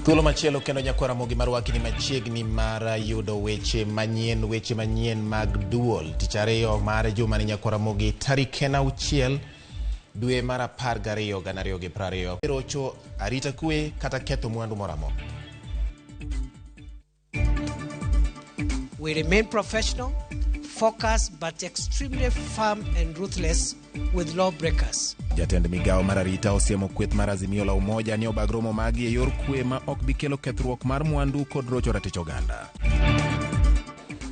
Thuolo machielo kendo nyakwar Ramogi marwaki ni machiegni mar yudo weche manyien, weche manyien mag duol. Tich ariyo mar juma ni nyakwar Ramogi tarik en 6 dwe mar 12 2020. Rocho arita kwe kata ketho mwandu moro amora. We remain professional, focused, but extremely firm and ruthless with lawbreakers. Jatend migawo mar arita osiemo kweth mar Azimio la Umoja ni obag romo magi e yor kwe ma ok bi kelo kethruok mar mwandu kod rocho ratich oganda.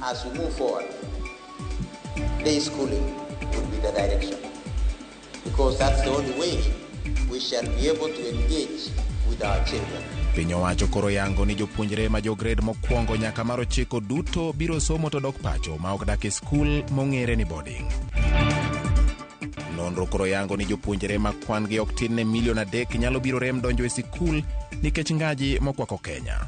As we move forward, day schooling will be the direction, because that's the only way we shall be able to engage with our children. Piny owacho koro yango ni jopuonjre ma jo grade mokwongo nyaka mar 9 duto biro somo to dok pacho ma ok dak e skul mong'ere ni boarding. Nonro koro yango ni jopuonjre ma kwan gi ok tin ne milion 3 nyalo biro rem donjo e sikul nikech ngaji mokwako Kenya.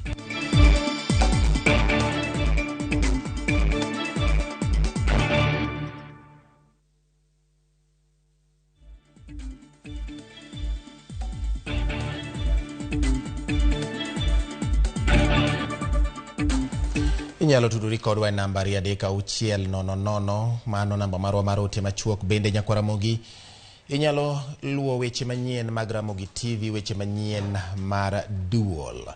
Inyalo tudori kodwa e namba 3 6 0 0, mano namba marwa mar ote machuok. Bende nyakwar Ramogi inyalo luwo weche manyien mag Ramogi TV, weche manyien mar duol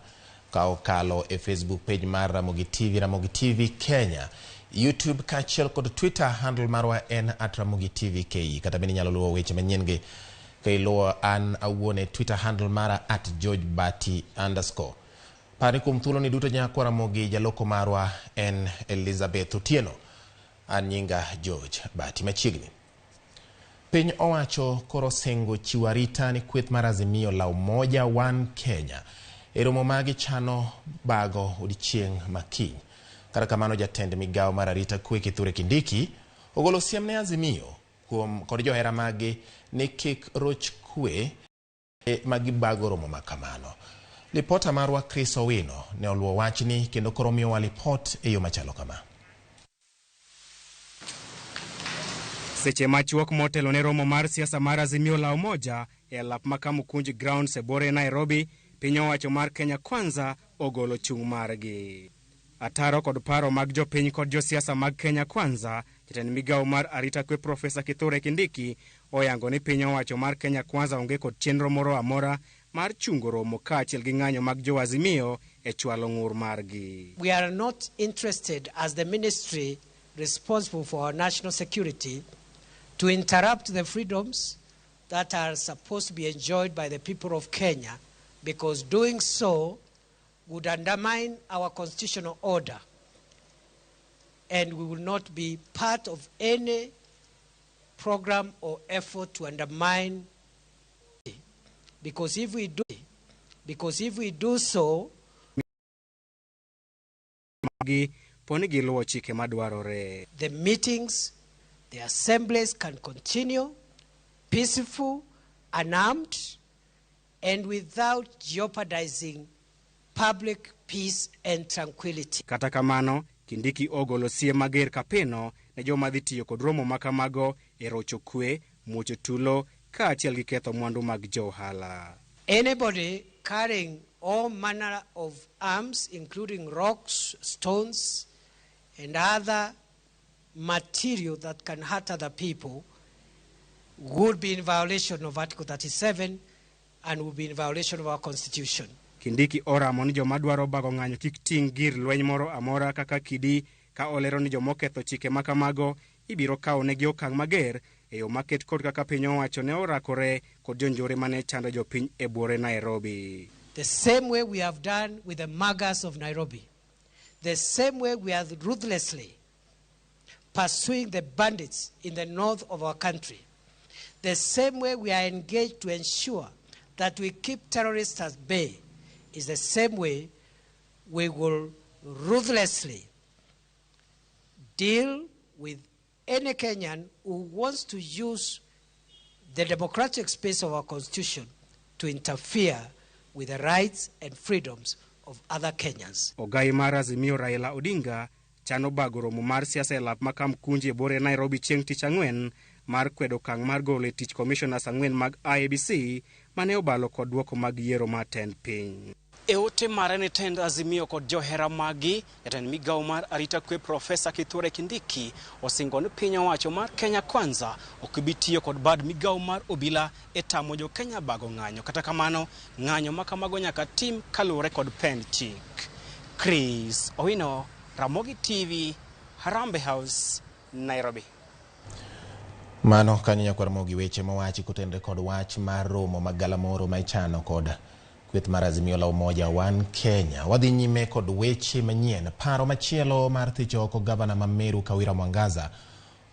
ka okalo e Facebook page mar Ramogi TV, Ramogi TV Kenya, YouTube kaachiel kod Twitter handle marwa en @RamogiTVKE. Kata bende inyalo luwo weche manyien gi ka iluwo an awuon e Twitter handle mara @GeorgeBati_. Par ni kuom thuolo ni duto nyakwar Ramogi jaloko marwa en Elizabeth Otieno. An nyinga George Bati. Machiegni. Piny owacho koro osingo chiwo arita ni kweth mar Azimio la Umoja One Kenya e romo ma gichano bago odiechieng' ma kiny. Kata kamano jatend migawo mar arita kwe Kithure Kindiki ogolo siem ne Azimio kuom kod johera maggi ni kik roch kwe ma gibago romo ma kamano. Lipota marwa Chris Owino ne oluwo wachni kendo koro miyowa lipot e yo machalo kama. Seche machuok motelo ne romo mar siasa mar Azimio la Umoja e alap ma Kamukunji Grounds e bore Nairobi, piny owacho mar Kenya Kwanza ogolo chung' margi. Ataro kod paro mag jopiny kod josiasa mag Kenya Kwanza, jatend migawo mar arita kwe Profesa Kithure Kindiki oyango ni piny owacho mar Kenya Kwanza onge kod chenro moro amora mar chungo romo kaachiel gi ng'anyo mag jo Azimio e chwalo ng'ur margi. We are not interested as the ministry responsible for our national security to interrupt the freedoms that are supposed to be enjoyed by the people of Kenya, because doing so would undermine our constitutional order, and we will not be part of any program or effort to undermine, because if we do so, gi poni giluwo chike madwarore. The meetings, the assemblies can continue peaceful, unarmed, and without jeopardizing public peace and tranquility. Kata kamano, Kindiki ogolo siem mager kapino ne joma dhi tiyo kod romo makamago e rocho kwe, muocho tulo kaachiel gi ketho mwandu mag jo ohala. Anybody carrying all manner of arms, including rocks, stones, and other material that can hurt other people, would be in violation of Article 37 and would be in violation of our Constitution. Kindiki oramo ni joma dwaro bago ng'anyo kik ting' gir lweny moro amora kaka kidi, ka olero ni jomoketho chike makamago ibiro kawo negi okang' mager e yo maket kod kaka piny owacho ne orakore kod jonjore mane chando jopiny e buore Nairobi. The same way we have done with the muggers of Nairobi, the same way we are ruthlessly pursuing the bandits in the north of our country, the same way we are engaged to ensure that we keep terrorists at bay, is the same way we will ruthlessly deal with any Kenyan who wants to use the democratic space of our constitution to interfere with the rights and freedoms of other Kenyans. Ogai mar Azimio Raila Odinga chano bago romo mar siasa e lap ma Kamkunji e bore Nairobi chieng' tich ang'wen mar kwedo okang' mar golo e tich commissioners 4 mag IEBC mane obalo kod duoko mag yiero mar tend piny. E ote mare ne tend Azimio kod johera magi, jatend migawo mar arita kwe Profesa Kithure Kindiki osingo ni piny owacho mar Kenya Kwanza ok bi tiyo kod bad migawo mar obila e tamo jo Kenya bago ng'anyo. Kata kamano, ng'anyo ma kamago nyaka tim kaluwore kod pend chik. Chris Owino, Ramogi TV, Harambee House, Nairobi. Mano kanyo nyakwar Ramogi weche mowachi kotenore kod wach mar romo mag galamoro ma ichano kod kweth mar Azimio la Umoja One Kenya. Wadhi nyime kod weche manyien. Paro machielo mar thicho oko gavana ma Meru Kawira Mwangaza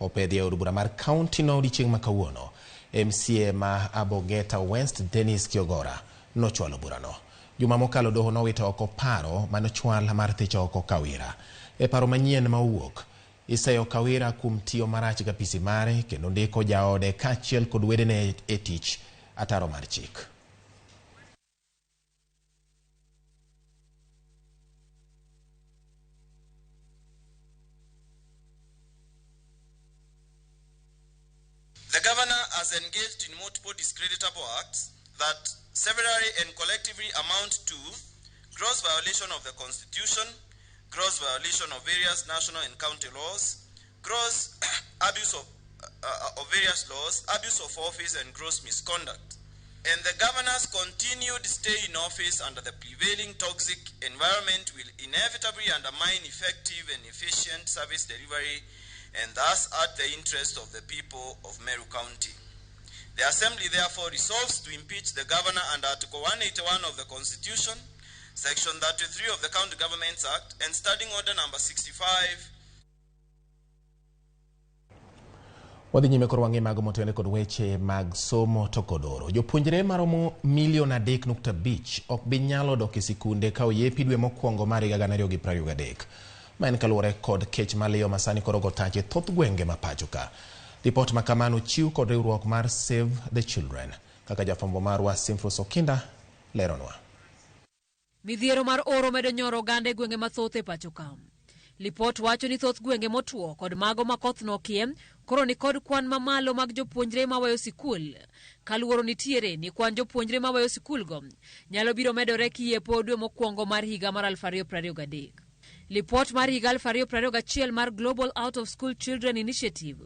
opedhi e od bura mar kaunti no odiechieng' ma kawuono. MCA ma Abogeta West Dennis Kiogora nochwalo burano. Juma mokalo doho nowito oko paro manochwal mar thicho oko Kawira. E paro manyien ma owuok, iseyo Kawira kuom tiyo marach gi apisi mare kendo ndiko jaode kaachiel kod wedene e tich ataro mar chik. The governor has engaged in multiple discreditable acts that severally and collectively amount to gross violation of the Constitution, gross violation of various national and county laws, gross abuse of various laws, abuse of office, and gross misconduct. And the governor's continued stay in office under the prevailing toxic environment will inevitably undermine effective and efficient service delivery and thus at the interest of the people of Meru County. The Assembly therefore resolves to impeach the governor under Article 181 of the Constitution, Section 33 of the County Governments Act, and Standing Order number 65. Wadhi nyime koro wang'e mago motenore kod weche mag somo to kod oro. Jopuonjre maromo milion 3.5 ok bi nyalo dok e sikunde ka oyepi dwe mokwongo mar higa 2023. Ma en kaluwore kod kech maliyo ma sani koro gotache thoth gwenge ma pacho ka. Ripot ma kamano ochiw kod riwruok mar Save the Children. Kaka jafwambo marwa Simfros Okinda leronwa. Midhiero mar oro medo nyoro oganda e gwenge mathoth e pacho ka. Lipot wacho ni thoth gwenge motwo kod mago ma koth nokie koro ni kod kwan mamalo mag jopuonjre maweyo sikul. Kaluoro nitiere ni kwan jopuonjre maweyo sikul go nyalo biro medore kiyiepo dwe mokwongo mar higa mar 2023. Lipot mar higa 2021 mar Global Out of School Children Initiative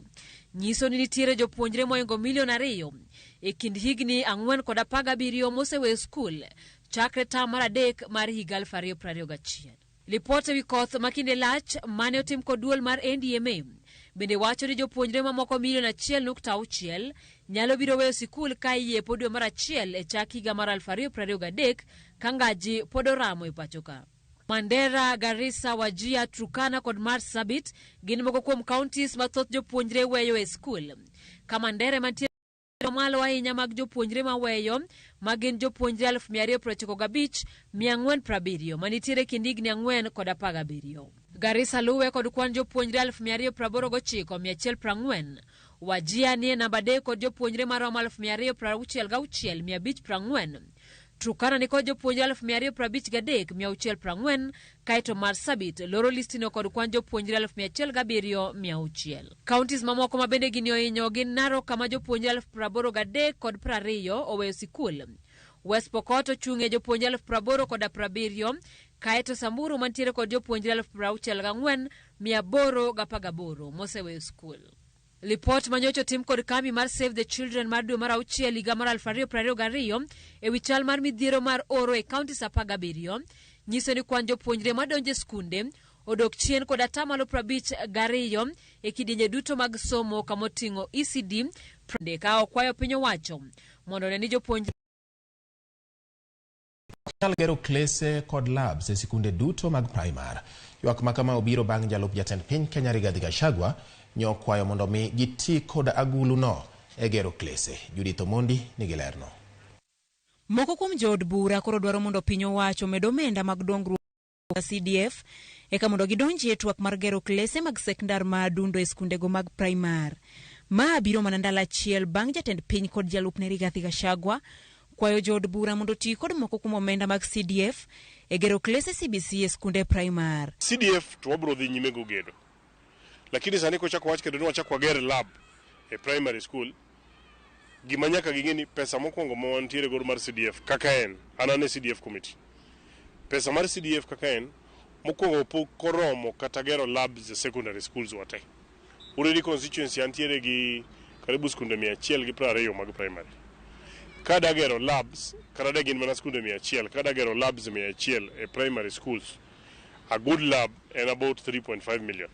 nyiso ni nitiere jopuonjre moingo milion 2 e kind higni 4 kod 17 moseweyo skul chakre tam mar 3 mar higa 2021. Lipot ewi koth ma kinde lach mane otim kod duol mar NDMA bende wacho ni jopuonjre mamoko milion 1.6 nyalo biro weyo sikul ka iyiepo dwe mar 1 e chak higa mar 2023 ka ngaji pod oramo e pacho ka. Mandera, Garissa, Wajir, Turkana kod Marsabit gin moko kuom counties ma thoth jopuonjre weyo e skul. Ka Mandera mantie malo ahinya mag jopuonjre maweyo ma gin jopuonjre 295,470 manitiere kind higni 4 kod 17. Garissa luwe kod kwan jopuonjre 289,140. Wajir nie namba 3 kod jopuonjre maromo 266,540. Turkana ni kod jopuonjre 253,640, kaeto Marsabit loro listino kod kwan jopuonjre 107,600. Counties mamoko ma bende gini ohinyo gin Narok kama jopuonjre 83,20 oweyo sikul. West Pokot ochung' e jopuonjre 80,070, kaeto Samburu mantiere kod jopuonjre 64,818 moseweyo sikul. Lipot manyocha otim kod kambi mar Save the Children mar dwe mar 6 higa mar 2022 ewi chal mar midhiero mar oro e counties 17 nyiso ni kwan jopuonjre madonjo e skunde odok chien kod 52% e kidienje duto mag somo kamoting'o ECD ka okwayo piny owacho mondo one ni jopuonjre nyal gero klese kod labs e sikunde duto mag primar. Ywak ma kama obiro bang' jalup jatend piny Kenya Rigathi Gachagua nyokwayo mondo mi giti kod agulu no e gero klese. Judith Omondi nigi lerno. Moko kuom jood bura koro dwaro mondo piny owacho omed omenda mag dongruok CDF eka mondo gidonji e twak mar gero klese mag sekndar ma adundo e skundego mag primar. Ma biro mana ndalo achiel bang' jatend piny kod jalupne Rigathi Gachagua kwayo jood bura mondo oti kod moko kuom omenda mag CDF e gero klese CBC e skunde primar. CDF to wabiro dhi nyime go gedo. Lakini sani kochako wach kendo ni wachak wager lab e primary school, gima nyaka ging'e ni pesa mokwongo ma wantiere godo mar CDF kaka en, an ane CDF committee. Pesa mar CDF kaka en, mokwongo pok oromo kata gero labs e secondary schools wate. Uriri constituency antiere gi karibu skunde 120 mag primary. Kada gero labs, kata de gin mana skunde 100, kada gero labs 100 e primary schools, a good lab en about 3.5 million.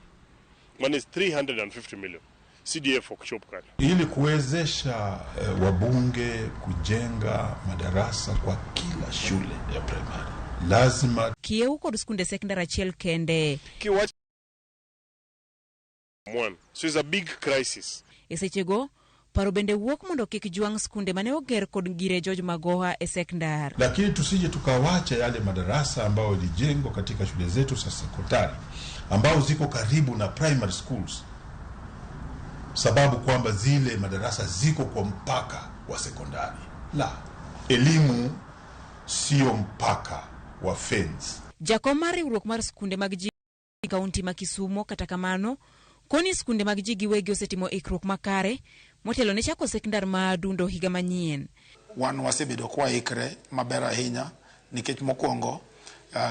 One is 350 million. CDF ok chop kanyo. Ili kuwezesha wabunge kujenga madarasa kwa kila shule ya primary, lazima Kiew kod skunde sekondar achiel kende. Kiwach one. So it's a big crisis. E sechego, paro bende wuok mondo kik jwang' skunde mane oger kod gire George Magoha e sekondar. Lakini tusije tukawacha yale madarasa ambayo ilijengwa katika shule zetu za sekondari ambao ziko karibu na primary schools, sababu kwamba zile madarasa ziko kwa mpaka wa sekondari. La, elimu sio mpaka wa fence. Jakom mar riwruok mar skunde mag ji e kaunti ma Kisumo kata kamano, koni skunde mag ji giwegi osetimo ikruok makare motelo ne chako sekondar ma Adundo higa manyien. Wan wasebedo kwaikre maber ahinya nikech mokwongo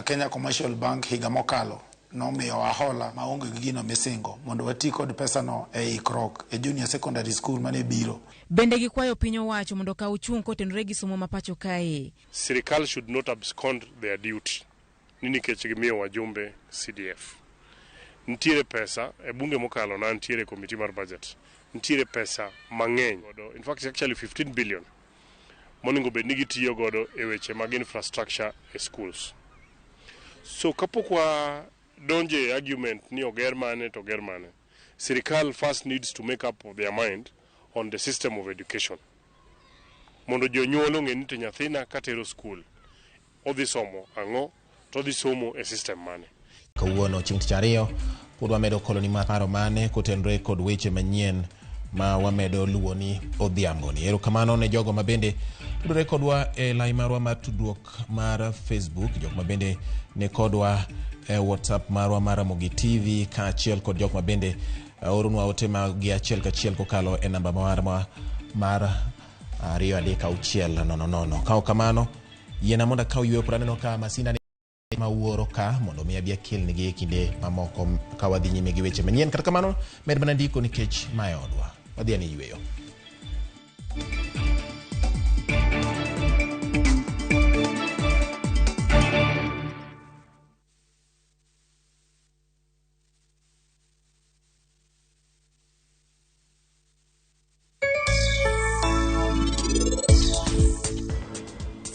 Kenya Commercial Bank higa mokalo nomiyowa hola maonge gi gino misingo mondo wati kod pesano e ikruok e junior secondary school mane biro. Bende gikwayo piny owacho mondo okaw chung' kotenore gi somo ma pacho kae. Sirikal should not abscond their duty ni nikech gimiyo wajumbe CDF. Nitiere pesa e bunge mokalo na nitiere committee mar budget. Nitiere pesa mang'eny. In fact, it's actually 15 billion monego bed ni gitiyo godo e weche mag infrastructure e schools. So kapok wa donje e argument ni oger mane to oger mane, sirikal first needs to make up their mind on the system of education. Mondo jonyuol ong'e ni to nyathina katero school, odhi somo ang'o, to odhi somo e system mane. Kawuono chieng' tich ariyo pod wamedo koloni paro mane kotenore kod weche manyien ma wamedo luwoni odhiamboni. Erokamano ne jogo mabende tudore kodwa e lai marwa mar tudruok mar Facebook, jok mabende ne kodwa e WhatsApp marwa mar Ramogi TV, kaachiel kod jok mabende oronwa ote mag gi achiel kachiel kokalo e namba marwa mar 23600. Ka ok kamano, yiena mondo akaw yweyo pod aneno ka masinda ma wuoro ka mondo mi abi akelnigi e kinde mamoko ka wadhi nyime gi weche manyien. Kata kamano, med mana ndiko nikech mae odwa. Wadhi ane yweyo.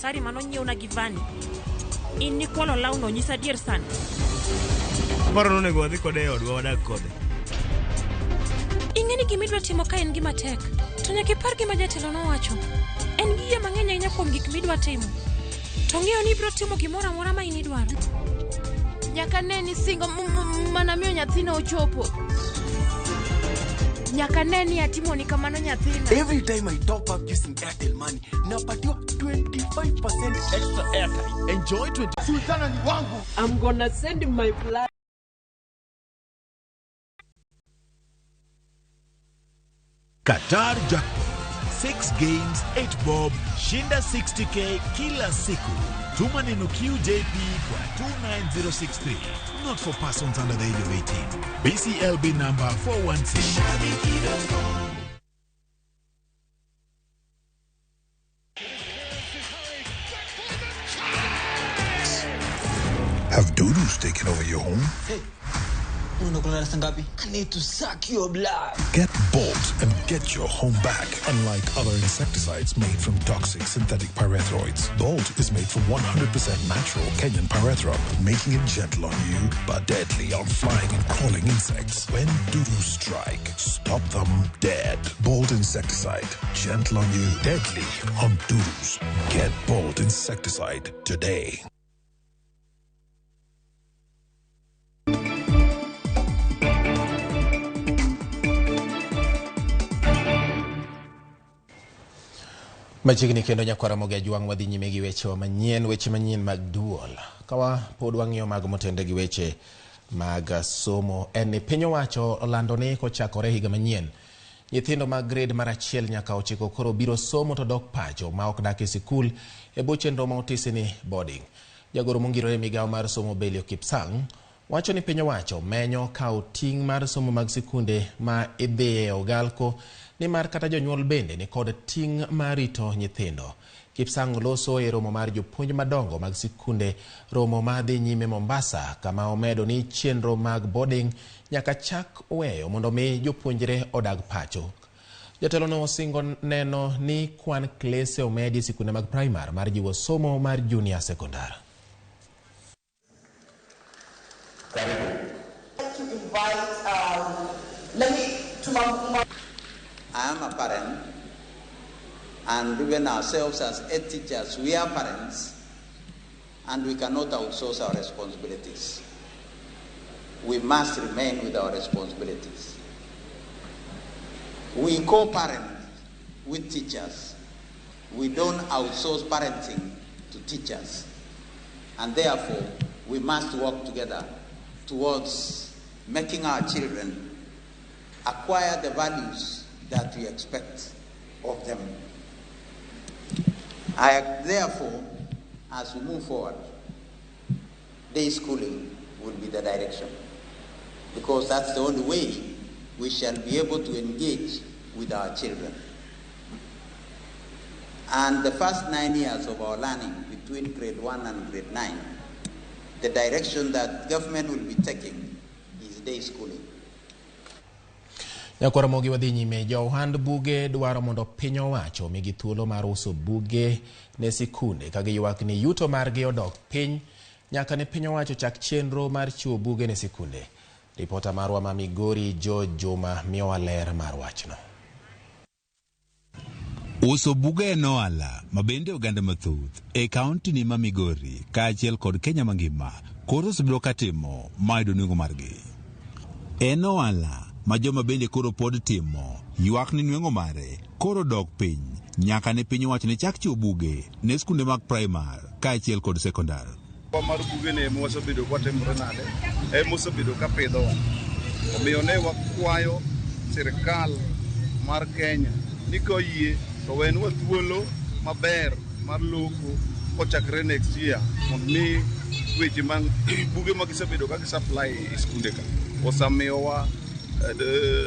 Sari mano nyiewna gi Vani. In nikwalo lawno, nyisa adier sani. Aparo nonego wadhi kode e odwa wadag kode. Ing'e ni gima idwa timo ka en gima tek, to nyaka ipar gima jatelo nowacho. En gi yie mang'eny ahinya kuom gik midwa timo. To ong'eyo ni ibiro timo gimoro amora ma in idwaro. Nyaka ne ni singo mana miyo nyathina ochopo. Nyaka ne ni atimoni kamano nyathina. Every time I top up using Airtel Money, napatiwa 25% extra airtime. Enjoy 20. Sultana ni wangu. I'm gonna send my flag. Qatar Jackpot. 6 games, 8 bob, shinda 60K kila siku. Tuma neno QJP kwa 29063. Not for persons under the age of 18. BCLB number 416. Have dudus taken over your home? Hey, unakula ngapi? I need to suck your blood. Get Bolt and get your home back. Unlike other insecticides made from toxic synthetic pyrethroids, Bolt is made from 100% natural Kenyan pyrethrum, making it gentle on you but deadly on flying and crawling insects. When dudus strike, stop them dead. Bolt insecticide, gentle on you, deadly on dudus. Get Bolt insecticide today. Machiegni kendo nyakwara Ramogi Ajwang' wadhi nyime gi wechewa manyien, weche manyien mag duol. Kawa pod wang'iyo mago motende gi weche mag somo, en ni piny owacho olando ni kochakore higa manyien, nyithindo mag grade mar 1 nyaka 9 koro biro somo to dok pacho ma ok dak e sikul e bwo chenro ma otisi ni boarding. Jagoro mongirore e migawo mar somo Belio Kipsang wacho ni piny owacho menyo kawo ting' mar somo mag sikunde ma idhiye ogalko nimar kata jonyuol bende nikod ting' mar rito nyithindo. Kipsang loso e romo mar jopuonj madongo mag sikunde, romo ma dhi nyime Mombasa, kama omedo ni chenro mag boarding nyaka chak weyo mondo mi jopuonjre odag pacho. Jatelono osingo neno ni kwan klese omedi e sikunde mag primar mar jiwo somo mar junior secondar. I am a parent, and even ourselves as head teachers, we are parents, and we cannot outsource our responsibilities. We must remain with our responsibilities. We co-parent with teachers. We don't outsource parenting to teachers. And therefore, we must work together towards making our children acquire the values that we expect of them. I, therefore, as we move forward, day schooling will be the direction, because that's the only way we shall be able to engage with our children. And the first 9 years of our learning, between grade 1 and grade 9, the direction that government will be taking is day schooling. Nyakwar Ramogi wadhi nyime, jo ohand buge dwaro mondo piny owacho omigi thuolo mar uso buge ne sikunde ka giywak ni yuto margi odok piny nyaka ne piny owacho chak chenro mar chiwo buge ne sikunde. Ripota marwa ma Migori George Juma miyowa ler mar wachno. Uso buge en ohala ma bende oganda mathoth e kaunti ni ma Migori kaachiel kod Kenya mangima koro osebedo katimo mayudo nweng'o margi. En ohala ma joma bende koro pod timo ywak ni nweng'o mare koro dok piny nyaka ne piny owacho ne chak chiwo buge ne skunde mag primar kaachiel kod sekondar. Mar buge ne ema wasebedo kwatimore nade, ema osebedo ka pidhowa. Omiyo ne wakwayo sirikal mar Kenya ni koyie to wenwa thuolo maber mar loko kochakre next year mondo mi weche mag buge ma gisebedo ka gisupply e skunde ka osemiyowa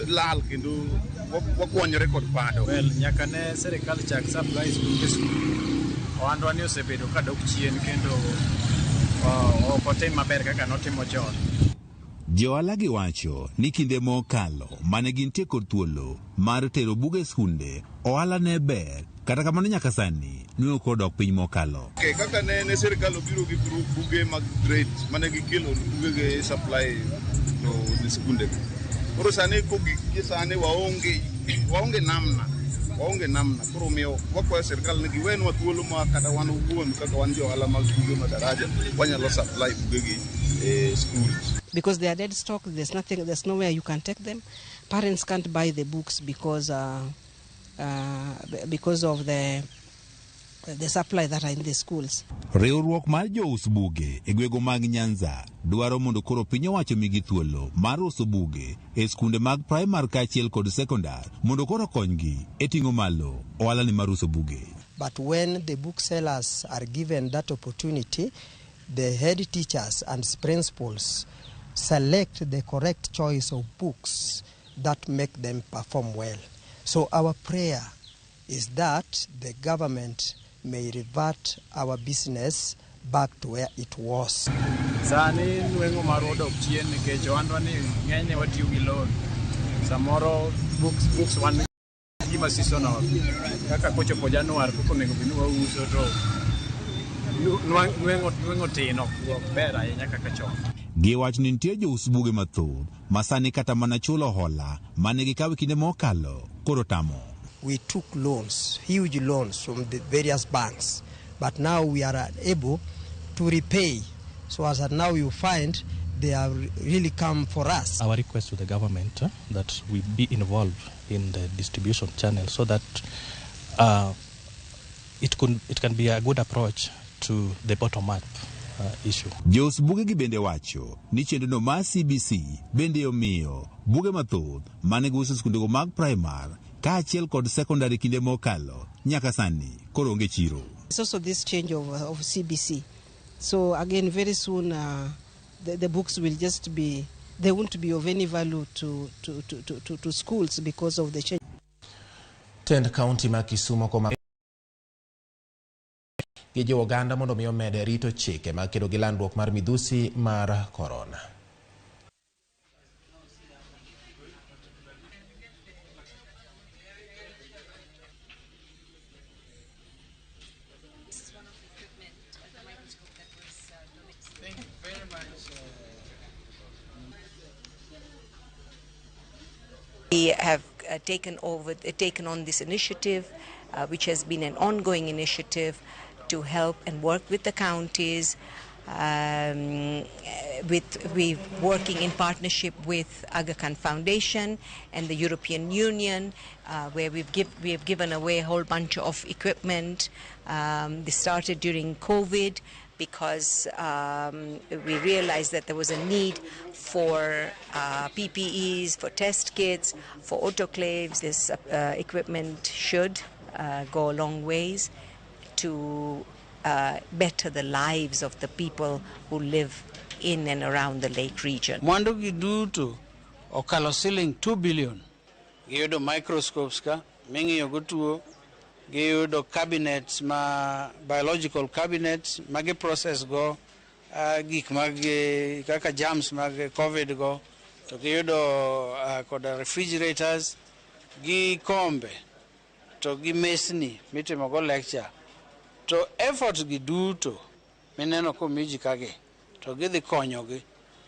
lal kendo wakwonyore kod pado. Well, nyaka ne sirikal chak supply buge skul, ohandwa ni osebedo ka dok chien kendo ok otim maber kaka notimo chon. Johala gi wacho ni kinde mokalo mane gintie kod thuolo mar tero buge e skunde, ohala ne ber, kata kamano nyaka sani nweng'o koro dok piny mokalo. Okay, kaka ne sirikal obiro gi buge mag grade mane gikelo buge gi supply to ne skunde. Koro sani kogik gi sani waonge namna. Waonge namna. Koro omiyo wakwayo sirikal ni giwenwa thuolo ma kata wan owuon kaka wan jo ohala mag buge ma daraja wanyalo supply buge gi e schools. Because they are dead stock, there's nothing, there's nowhere you can take them. Parents can't buy the books because of the supply that are in the schools. Riwruok mar jous buge e gwenge mag Nyanza dwaro mondo koro piny owacho migi thuolo mar uso buge e skunde mag primar kaachiel kod sekondar mondo koro konygi e ting'o malo ohala ni mar uso buge. But when the booksellers are given that opportunity, the head teachers and principals select the correct choice of books that make them perform well. So our prayer is that the government may revert our business back to where it was. Sani nweng'o marwa odok chien nikech ohandwa ni ng'enyne watiyo gi loan. Samoro books wan gima seasonal. Kaka kochopo Januar koko onego bed ni wauso to nweng'o tin ok ber ahinya kaka chon. Giwacho ni nitie jous buge mathoth ma sani kata mana chulo hola mane gikawo e kinde mokalo koro tamo. We took loans, huge loans from the various banks, but now we are able to repay. So as at now you find they have really come for us. Our request to the government that we be involved in the distribution channel so that it can be a good approach to the bottom-up issue. Jous buge gi bende wacho ni chenro mar CBC bende omiyo buge mathoth mane giuso skundego mag primar kaachiel kod sekondari kinde mokalo nyaka sani koro onge chiro. It's also this change of CBC. So again, very soon the books will just be, they won't be of any value to schools because of the change. Tend kaunti ma Kisumo koma gi jiwo oganda mondo mi omed rito chike mag kedo gi landruok mar midhusi mar korona. We have taken on this initiative, which has been an ongoing initiative to help and work with the counties. We're working in partnership with Aga Khan Foundation and the European Union, where we have given away a whole bunch of equipment. This started during COVID because we realized that there was a need for PPEs, for test kits, for autoclaves. This equipment should go a long ways to better the lives of the people who live in and around the lake region. Mwandu gi duto okalo siling 2 billion. Giyudo microscopes ka ming'iyo go tuo, giyudo cabinets ma biological cabinets ma gi process go gik mag kaka germs mag COVID go, to giyudo koda refrigerators gi kombe to gi mesni mitimo go lecture. To effort gi duto mineno komi ji kagi to gidhi konyogi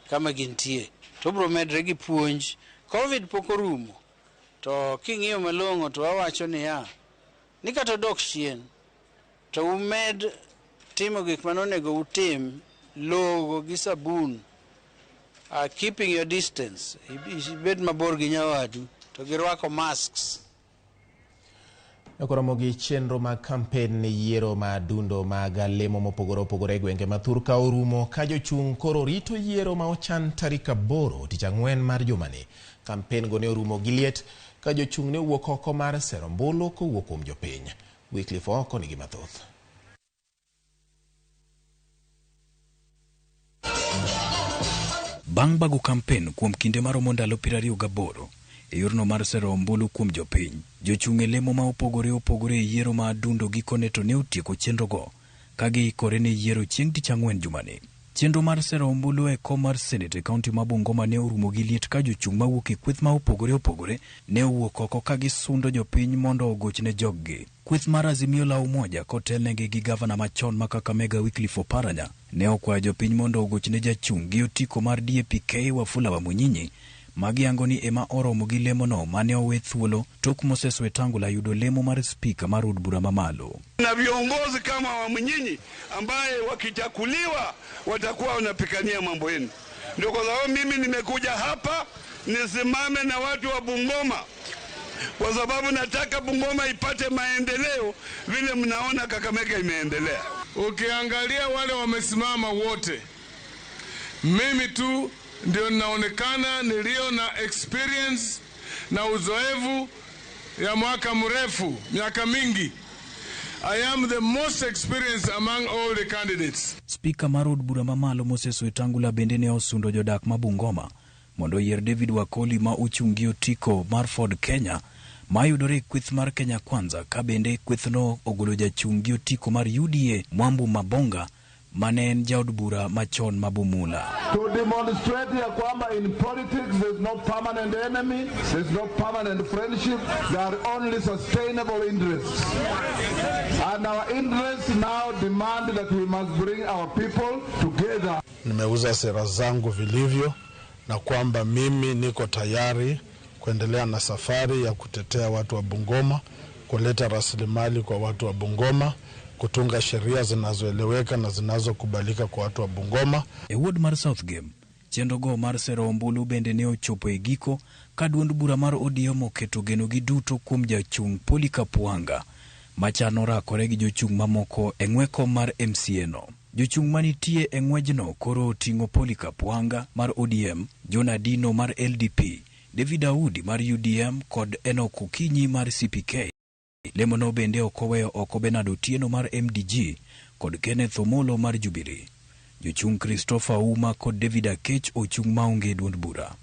kama gintie to bro medre gi puonj. COVID pok orumo, to king'iyo malong'o to wawacho niya ni kata odok chien to umed timo gik manonego utim, logo gi sabun, keeping your distance, ibed mabor gi nyawadu, to girwako masks. Koromo gi chenro mag kampen ne yiero ma dundo mag lemo mopogore opogore e gwenge ma thur ka orumo ka jochung' koro rito yiero ma ochan tarik 8 tich ang'wen mar jumani. Kampen go ne orumo gi liet ka jochung' ne owuok oko mar sero ombulu kowuok kuom jopiny. Wycliffe Ooko nigi mathoth. Bang' bago kampen kuom kinde maromo ndalo 28 e yorno mar sero ombulu kuom jopiny, jochung' e lemo ma opogore opogore e yiero ma adundo gikone to ne otieko chenrogo ka giikore ne yiero chieng' tich ang'wen jumani. Chenro mar sero ombulu e kom mar Senate e kaunti ma Bungoma ne orumo gi liet ka jochung' mawuok e kweth ma opogore opogore ne owuok oko ka gisundo jopiny mondo ogochne joggi. Kweth mar Azimio la Umoja kotelnegi gi gavana machon ma Kakamega Wycliffe Oparanya ne okwayo jopiny mondo ogochne jachung' gi otiko mar DAP-K Wafula Wamunyinyi magiyango ni ema oromo gi lemono mane owe thuolo tok Moses Wetangula yudo lemo mar spika mar od bura mamalo. Na viongozi kama Wamunyinyi ambaye wakichakuliwa watakuwa wanapigania mambo yenu. Ndio kwa sababu mimi nimekuja hapa nisimame na watu wa Bungoma, kwa sababu nataka Bungoma ipate maendeleo vile mnaona Kakamega imeendelea. Ukiangalia wale wamesimama wote, mimi tu ndio naonekana nilio na experience na uzoefu ya mwaka mrefu, miaka mingi. I am the most experienced among all the candidates. Spika mar od bura mamalo Moses Wetangula bende ne osundo jodak ma Bungoma mondo oyier David Wakoli ma ochung' gi otiko mar Ford Kenya mayudore e kweth mar Kenya Kwanza, ka bende kwethno ogolo jachung' gi otiko mar UDA Mwambu Mabonga mane en jaod bura machon ma Bumula. To demonstrate ya kwamba in politics there's no permanent enemy, there's no permanent friendship, there are only sustainable interests. And our interests now demand that we must bring our people together. Nimeuza sera zangu vilivyo na kwamba mimi niko tayari kuendelea na safari ya kutetea watu wa Bungoma, kuleta rasilimali kwa watu wa Bungoma, kutunga sheria zinazoeleweka na zinazokubalika kwa watu wa Bungoma. E ward mar South Game, chenro go mar sero ombulu bende ne ochopo e giko ka duond bura mar ODM oketo geno gi duto kuom jachung' Polycarp Wanga machano rakore gi jochung' mamoko e ng'we kom mar MCA no. Jochung' manitie e ng'wejno koro oting'o Polycarp Wanga mar ODM, John Adino mar LDP, David Audi mar UDM kod Enoch Okinyi mar CPK. Lemono bende ok oweyo oko Bernard Otieno mar MDG kod Kenneth Omolo mar Jubilee. Jochung' Christopher Ouma kod David Akech ochung' maonge e duond bura.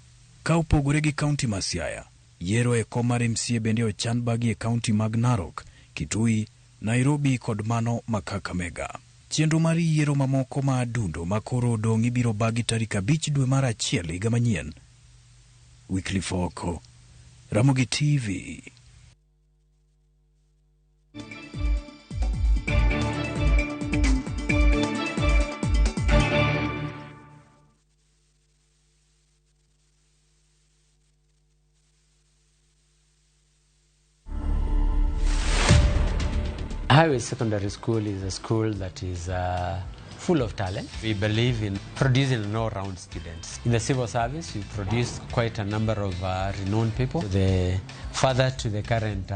Ka opogore gi kaunti ma Siaya, yiero e kom mar MCA bende ochan bagi e kaunti mag Narok, Kitui, Nairobi kod mano ma Kakamega. Chenro mar yiero mamoko ma adundo ma koro odong' ibiro bagi tarik 5 dwe mar 1 higa manyien. Wycliffe Oko, Ramogi TV. Highway Secondary School is a school that is full of talent. We believe in producing an all-round students. In the civil service, we produce quite a number of renowned people. The father to the current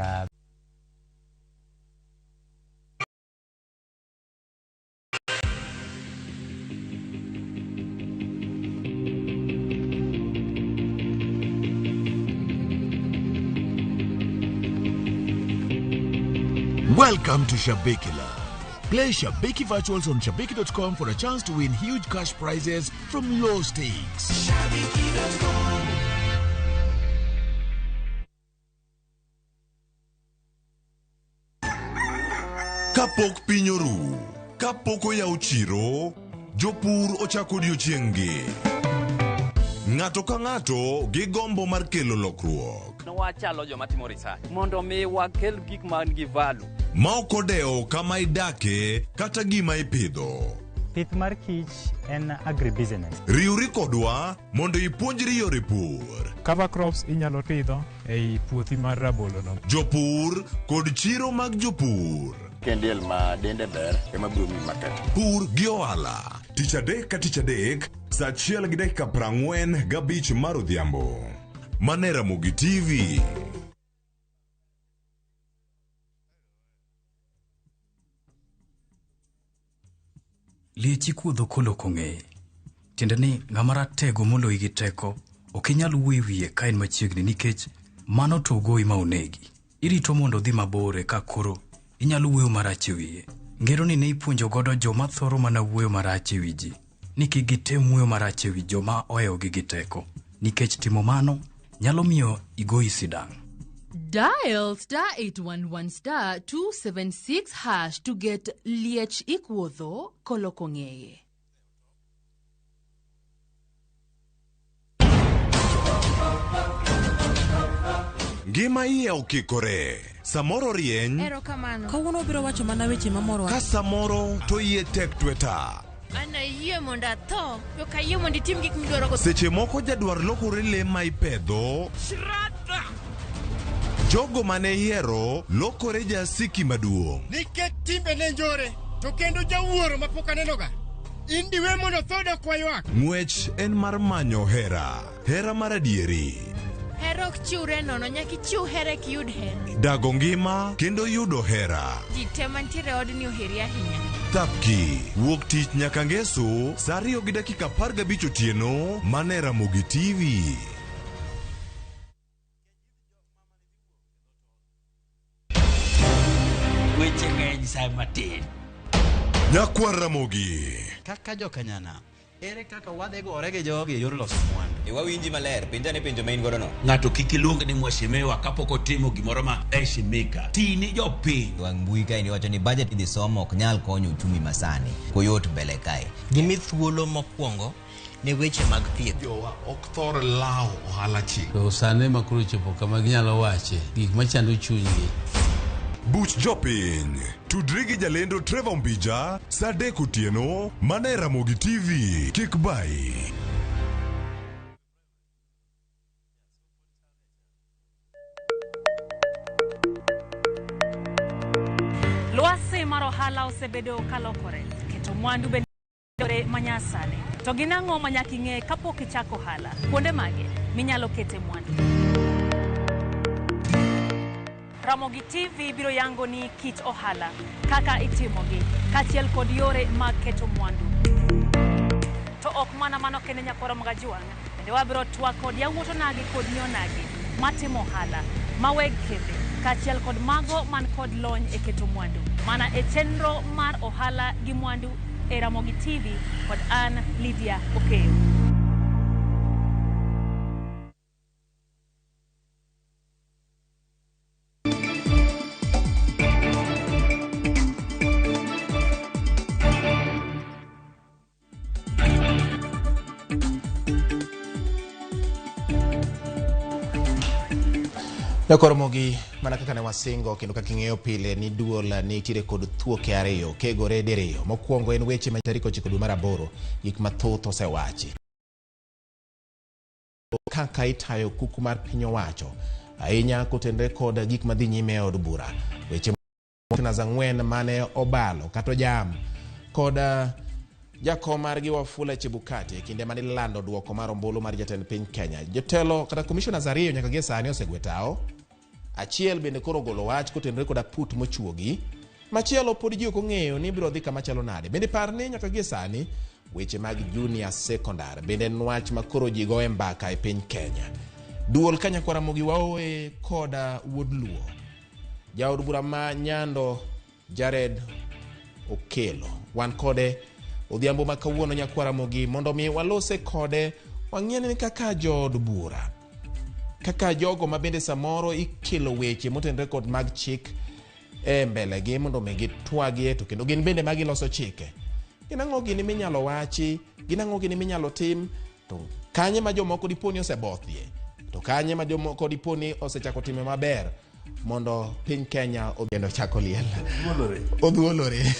Welcome to Shabiki Land. Play Shabiki Virtuals on Shabiki.com for a chance to win huge cash prizes from low stakes. Kapok piny oru, kapok oyaw chiro, jopur ochako odiochieng'-gi. Ng'ato ka ng'ato gi gombo mar kelo lokruok. Wachalo joma timo research mondo mi wakel gik man gi value. Ma ok odewo kama idake kata gima ipidho. Pith mar kich en agribusiness. Riwri kodwa mondo ipuonjri yore pur. Cover crops inyalo pidho ei puothi mar rabolo no. Jopur kod chiro mag jopur. Kendiel ma dende ber ema biro miyi market. Pur gi ohala. Tich adek ka tich adek, saa 1:45 mar odhiambo. Mane Ramogi TV. Liech ikuodho koloko ng'eye. Tiende ni ng'ama ratego moloyi gi teko ok inyal wuoyo e wiye ka en machiegni nikech mano to ogoyi ma onegi. Irito mondo odhi mabor eka koro inyalo wuoyo marach e wiye. Ngero ni ne ipuonjo godo joma thoro mana wuoyo marach e wi ji ni kik gitem wuoyo marach e wi joma ohewogi gi teko nikech timo mano nyalo miyo igoyi sidang'. Dial star 811 star 276 hash to get Liech Ikuodho koloko ng'eye. Ngima iye okikore. Samoro rieny. Erokamano. Kawuono obiro wacho mana weche mamorowa. Ka samoro to iye tek tweta. An ayie mondo atho, to ok ayie mondo itim gik midwaro go. Seche moko jadwar lokore le ma ipedho. Shraddha! Jogo mane ihero lokore jasiki maduong'. Nikech timbe ne njore, to kendo jawuoro mapok anenoga. In diwe mondo tho dok waywak. Ng'wech en mar manyo hera. Hera mar adieri. Hera ok chiwre nono, nyaka ichiw hera eka iyud hera. Dago ngima kendo yudo hera. Ji te mantiere e odni oheri ahinya. Thapki, wuok tich nyaka ngeso, saa 2:15 otieno, mana e Ramogi TV. Weche ng'eny sa matin. Nyakwar Ramogi. Kaka jokanyana, ere kaka wadhi gore gi jogi e yor loso mwandu? E wawinji maler, penja ane penjo ma in godo no. Ng'ato kik iluong ni mheshimiwa kapok otimo gimoro ma heshimika. Ti ni jopiny. Wang' mbui kae iwacho ni budget idhi somo ok nyal konyo uchumi masani. Koyot mbele kae. Gimi thuolo mokwongo ne weche mag thieth. Jowa ok thor lawo ohala chik. To sani ma koro chopo kama ginyalo wache gik machando chunygi. Buch jopiny. Tudri gi jalendo Trevor Ombija saa 3 otieno mana e Ramogi TV. Kik bayi. Lwasi mar ohala osebedo kalokore, keto mwandu bende yore manyasani. To gin ang'o ma nyaka ing'e kapok ichako ohala? Kuonde mage minyalo kete mwandu? Ramogi TV biro yango ni kit ohala, kaka itimogi, kaachiel kod yore mag keto mwandu. To ok mana mano kende nyakwaro Magajuang', bende wabiro twak kod yawuot onagi kod nyi onagi matimo ohala, ma weg kembe, kaachiel kod mago man kod lony e keto mwandu. Mana e chenro mar ohala gi mwandu e Ramogi TV kod an Lydia Okeyo. Nyakoromogi mana kaka ne wasingo kendo kaka ing'eyo pile ni duol nitiere kod thuoke ariyo kegore diriyo. Mokwongo en weche ma tarik 9 dwe mar 8 gik mathoth osewachi kaka itayo kuku mar piny owacho ahinya kotenore kod gik madhi nyime e od bura, weche commissioners 4 mane obalo kata ojam kod jakom margi Wafula Chebukati e kinde mane ilando duoko mar ombulu mar jatend piny Kenya. Jotelo kata commissioners 2 nyaka gie sani osegwe tao, achiel bende koro ogolo wach kotenore kod aput mochuogi, machielo pod ji ok ong'eyo ni biro dhi kama chalo nade. Bende par ni nyaka gie sani weche mag junior secondary bende en wach ma koro ji goye mbaka e piny Kenya. Duol ka nyakwar Ramogi waoe koda wuod Luo, jaod bura ma Nyando Jared Okelo. Wan kode odhiambo ma kawuono nyakwar Ramogi mondo mi walose kode wang'e ni kaka jood bura, kaka jogo ma bende samoro ikelo weche motenore kod mag chik e mbelegi mondo mi gitwagie to kendo gin bende magiloso chike. Gin ang'o gini minyalo wachi, gin ang'o gini minyalo tim, to kanye ma jomoko dipo ni osebothie, to kanye ma jomoko dipo ni osechako time maber mondo piny Kenya kendo chako liel. Odhuolore.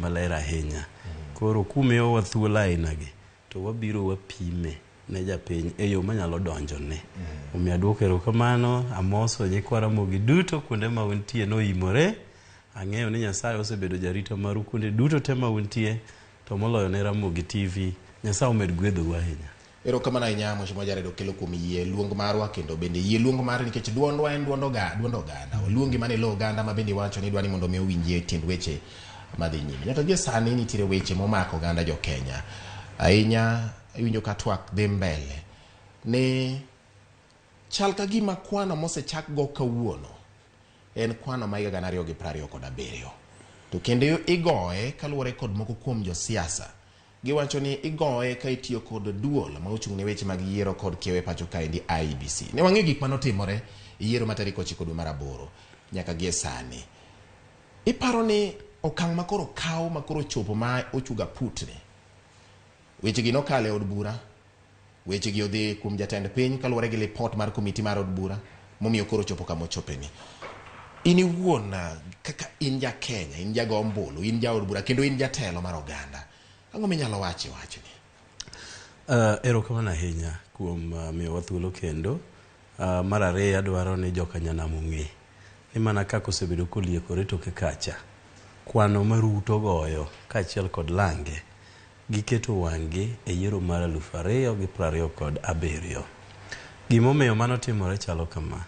Maler ahinya. Koro kumiyowa thuolo ainagi to wabiro wapime ne japiny e yo manyalo donjone. Omiyo aduoko erokamano, amoso nyikwa Ramogi duto kuonde ma untie noimore. Ang'eyo ni Nyasaye osebedo jarito maru kuonde duto te ma untie, to moloyo ne Ramogi TV. Nyasaye omed gwedhou ahinya. Erokamano ahinya Mheshimiwa Jared Okello kuom yie luong marwa kendo bende yie luong mare nikech duondwa en duond oganda. Oluongi mana e lo oganda ma bende iwacho ni idwa ni mondo mi owinjie tiend weche madhi nyime. Nyaka gie sani nitiere weche momako oganda jo Kenya. Ahinya iwinjo ka twak dhi mbele ni chal ka gima kwano mosechak go kawuono en kwano ma higa 2027. To kendo igoye kaluwore kod moko kuom josiasa. Giwacho ni igoye ka itiyo kod duol ma ochung' ne weche mag yiero kod kiewo e pacho kaendi IEBC. Ne wang'eyo gik manotimore e yiero ma tarik 9 dwe mar 8 nyaka gie sani. Iparo ni okang' ma koro kaw ma koro chopo ma ochuga putni. Weche gi nokalo e od bura, weche gi odhi kuom jatend piny kaluwore gi lipot mar komiti mar od bura momiyo koro chopo kama ochopeni. In iwuon kaka in ja Kenya, in jago ombulu, in jaod bura kendo in jatelo mar oganda, ang'o minyalo wacho e wachni? Erokamano ahinya kuom miyowa thuolo kendo. Mar ariyo adwaro ni joka nyanam ong'e ni mana kaka osebedo koliekore toke kacha, kwano ma Ruto goyo kaachiel kod lange giketo wang'gi e yiero mar 2027. Gimomiyo mano timore chalo kama.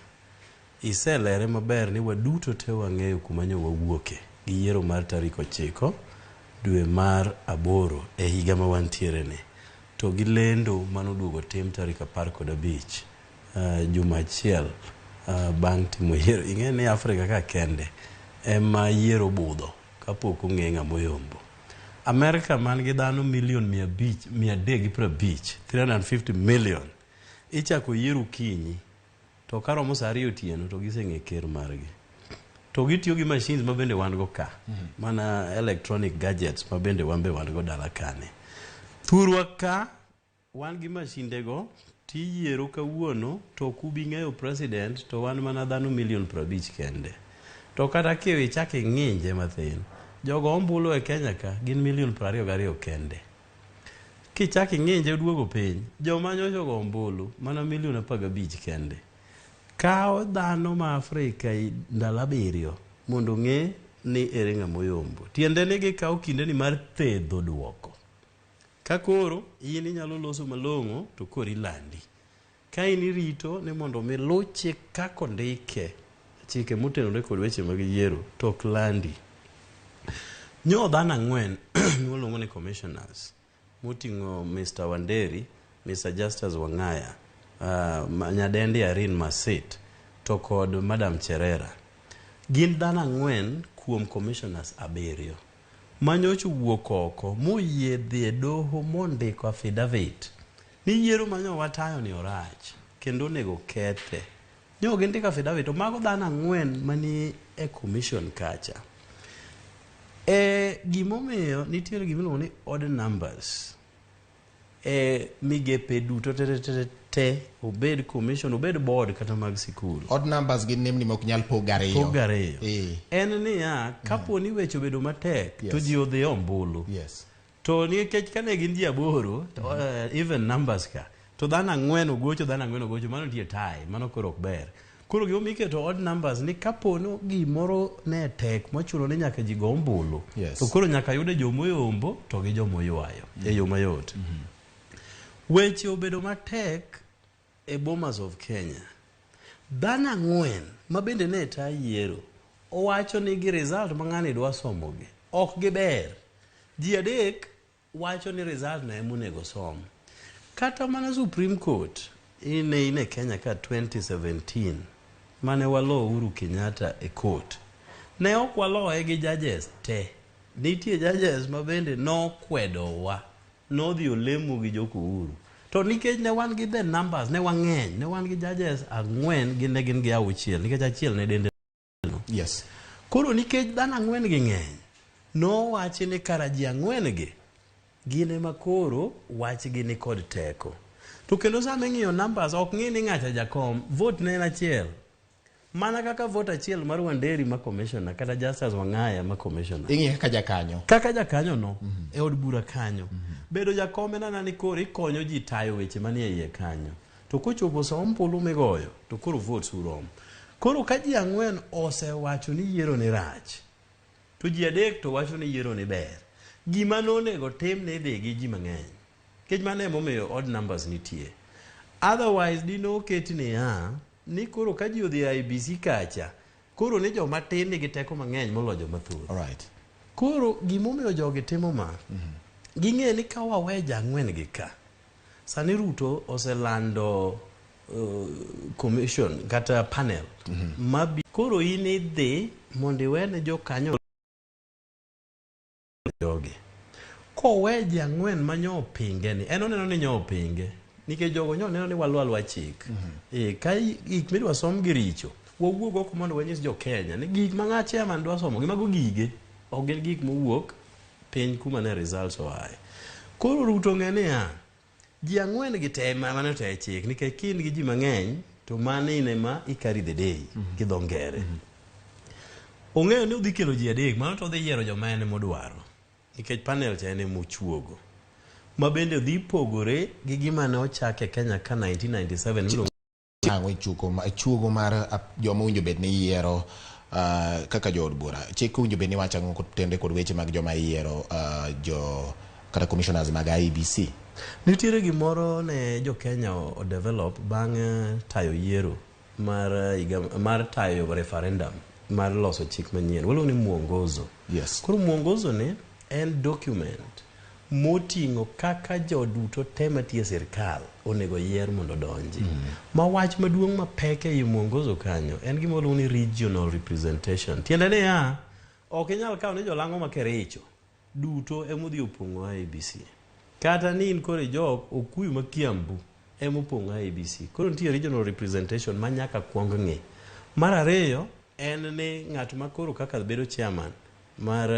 Iselere maber ni waduto te wang'eyo kuma nyo wawuoke gi yiero mar tarik 9 dwe mar 8 e higa ma wantiere ni. To gi lendo manoduogo tim tarik 15 juma achiel bang' timo yiero. Ing'e ni Afrika ka kende ema yiero budho kapok ong'e ng'ama oyombo. Amerika man gi dhano milion 350, 350 million, ichako yiero okinyi to karomo saa 2 otieno to giseng'e ker margi. To gitiyo gi machines ma bende wan go ka, mana electronic gadgets ma bende wan be wan go dala kane. Thurwa ka wan gi mashinde go tiyiero kawuono to ok ubi ng'eyo president to wan mana dhano milion 50 kende. To kata kichak ing'inje mathin, jogo ombulu e Kenya ka gin milion 22 kende. Kichak ing'inje oduogo piny, joma nyocha ogo ombulu mana milion 15 kende. Kaw dhano ma Afrika ndalo 7 mondo ong'e ni ere ng'ama oyombo. Tiende ni gikawo kindeni mar thedho duoko. Ka koro in inyalo loso malong'o to koro ilandi. Ka in irito ni mondo mi luw chik kaka ondike, chike motenore kod weche mag yiero to ok landi. Nyo dhano 4 miluongo ni commissioners moting'o Mr. Wanderi, Mr. Justus Wang'aya, Nyadendi Irene Masit to kod Madam Cherera. Gin dhano 4 kuom commissioners 7 manyocha owuok oko moyie dhi e doho mondiko affidavit ni yiero manyo watayo ni orach kendo onego kethe. Nyo gindiko affidavit to mago dhano 4 mani e commission kacha. E gimomiyo nitiere gimiluongo ni odd numbers e migepe duto te obed commission, obed board kata mag sikul. Odd numbers gin nembni mok nyal pog ariyo. Pog ariyo. En niya, kapo ni weche obedo matek to ji odhi ombulu. Yes. To nikech kane gin ji 8, to, even numbers ka, to dhano 4 ogocho, dhano 4 ogocho, mano nitie tie, mano koro ok ber. Koro gimomiyo iketo odd numbers ni kapo ni gimoro ne tek mochuno ni nyaka ji go ombulu, to koro nyaka yude jomoyombo to gi jomoywayo e yo mayot. Weche obedo matek e Bomas of Kenya. Dhano 4 ma bende ne ta yiero owacho ni gi result ma ng'ani dwa somogi ok giber. Ji 3 wacho ni result na ema onego som. Kata mana Supreme Court ine Kenya ka 2017 mane walo Uhuru Kenyatta e court, ne ok waloye gi judges te. Nitie judges ma bende nokwedowa, nodhi olemo gi jok Uhuru. To nikech ne wan gi the numbers, ne wang'eny, ne wan gi judges 4 gi ne gin gi 6, nikech achiel ne dende no. Yes. Koro nikech dhano 4 gi ng'eny, nowachi ni kara ji 4 gi gin ema koro wachgi ni kod teko. To kendo sama ing'iyo numbers, ok ng'i ni ng'acha jakom, vote ne en achiel. Mana kaka vote achiel mar Wanderi ma commissioner kata Justus Wang'aya ma commissioner. Ing'iyo kaka jakanyo. Kaka jakanyo no, e od bura kanyo. Bedo jakom en ana ni koro ikonyo ji tayo weche manie iye kanyo. To kochopo sa ombulu migoyo, to koro votes urom. Koro ka ji 4 osewacho ni yiero ni rach, to ji 3 to wacho ni yiero ni ber. Gima nonego tim ni idhi gi ji mang'eny. Nikech mano emomiyo odd numbers nitie. Otherwise dino oket niya, ni koro ka ji odhi IEBC kacha, koro ni joma tin nigi teko mang'eny moloyo joma thoth. Alright. Koro gimomiyo jogi timo ma, ging'e ni ka wawe ji 4 gi ka, sani Ruto oselando commission kata panel mabi koro in idhi mondo iwene jokanyo jogi. Kowe ji 4 manyo pinge ni, en oneno ni nyo pinge, nikech jogo nyo neno ni walwa alwa chik. Ka gik midwa som gi richo, wawuog oko mondo wanyis jo Kenya ni gik ma ng'a chairman dwa somo gi mago gige, ok gin gik mowuok piny kuma ne results oaye. Koro Ruto ng'e niya, ji 4 gi te mano te chik, nikech ka in gi ji mang'eny to mano in ema i carry the day gi dho ngere. Ong'eyo ni odhi kelo ji 3, mano to odhi yiero joma en modwaro, nikech panel cha en emochuogo. Ma bende dhi pogore gi gima ne ochak e Kenya ka 1997. Ang'o chuogo mar joma owinjo bed ni yiero kaka jood bura. Chik owinjo bed ni wacho ang'o kotenore kod weche mag joma yiero jo kata commissioners mag IEBC? Nitiere gimoro ne jo Kenya o develop bang' tayo yiero mar tayo referendum mar loso chik manyien. Waluongo ni mwongozo. Yes. Koro mwongozo ni en document moting'o kaka joduto te matiyo e sirkal onego yier mondo odonji. Ma wach maduong' mapek ei mwongozo kanyo en gima waluongo ni regional representation. Tiende niya, ok inyal kawo ni jolang'o ma Kericho duto emodhi opong'o IEBC. Kata ni in koro ijok Okuyu ma Kiambu emopong'o IEBC. Koro nitie regional representation ma nyaka kuong ng'i. Mar ariyo en ni ng'at ma koro kaka bedo chairman mar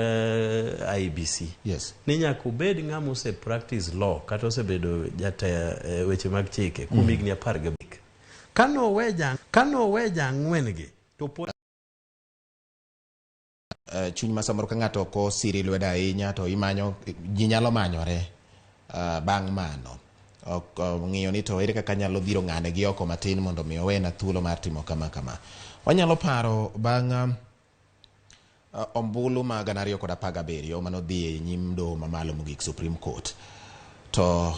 IEBC. Yes. Ni nyaka obed ng'ama ose practice law kata osebedo jata weche mag chike kuom higni 15. Kano we ja 4 gi to pod Chuny ma samoro ka ng'ato ok osiri lwedo ahinya to imanyo ji nyalo manyore bang' mano ok ng'iyo ni to ere kaka anyalo dhiro ng'ane gi oko matin mondo mi owena thuolo mar timo kama kama. Wanyalo paro bang' ombulu ma 2017 manodhi e nyim doho mamalo mogik Supreme Court. To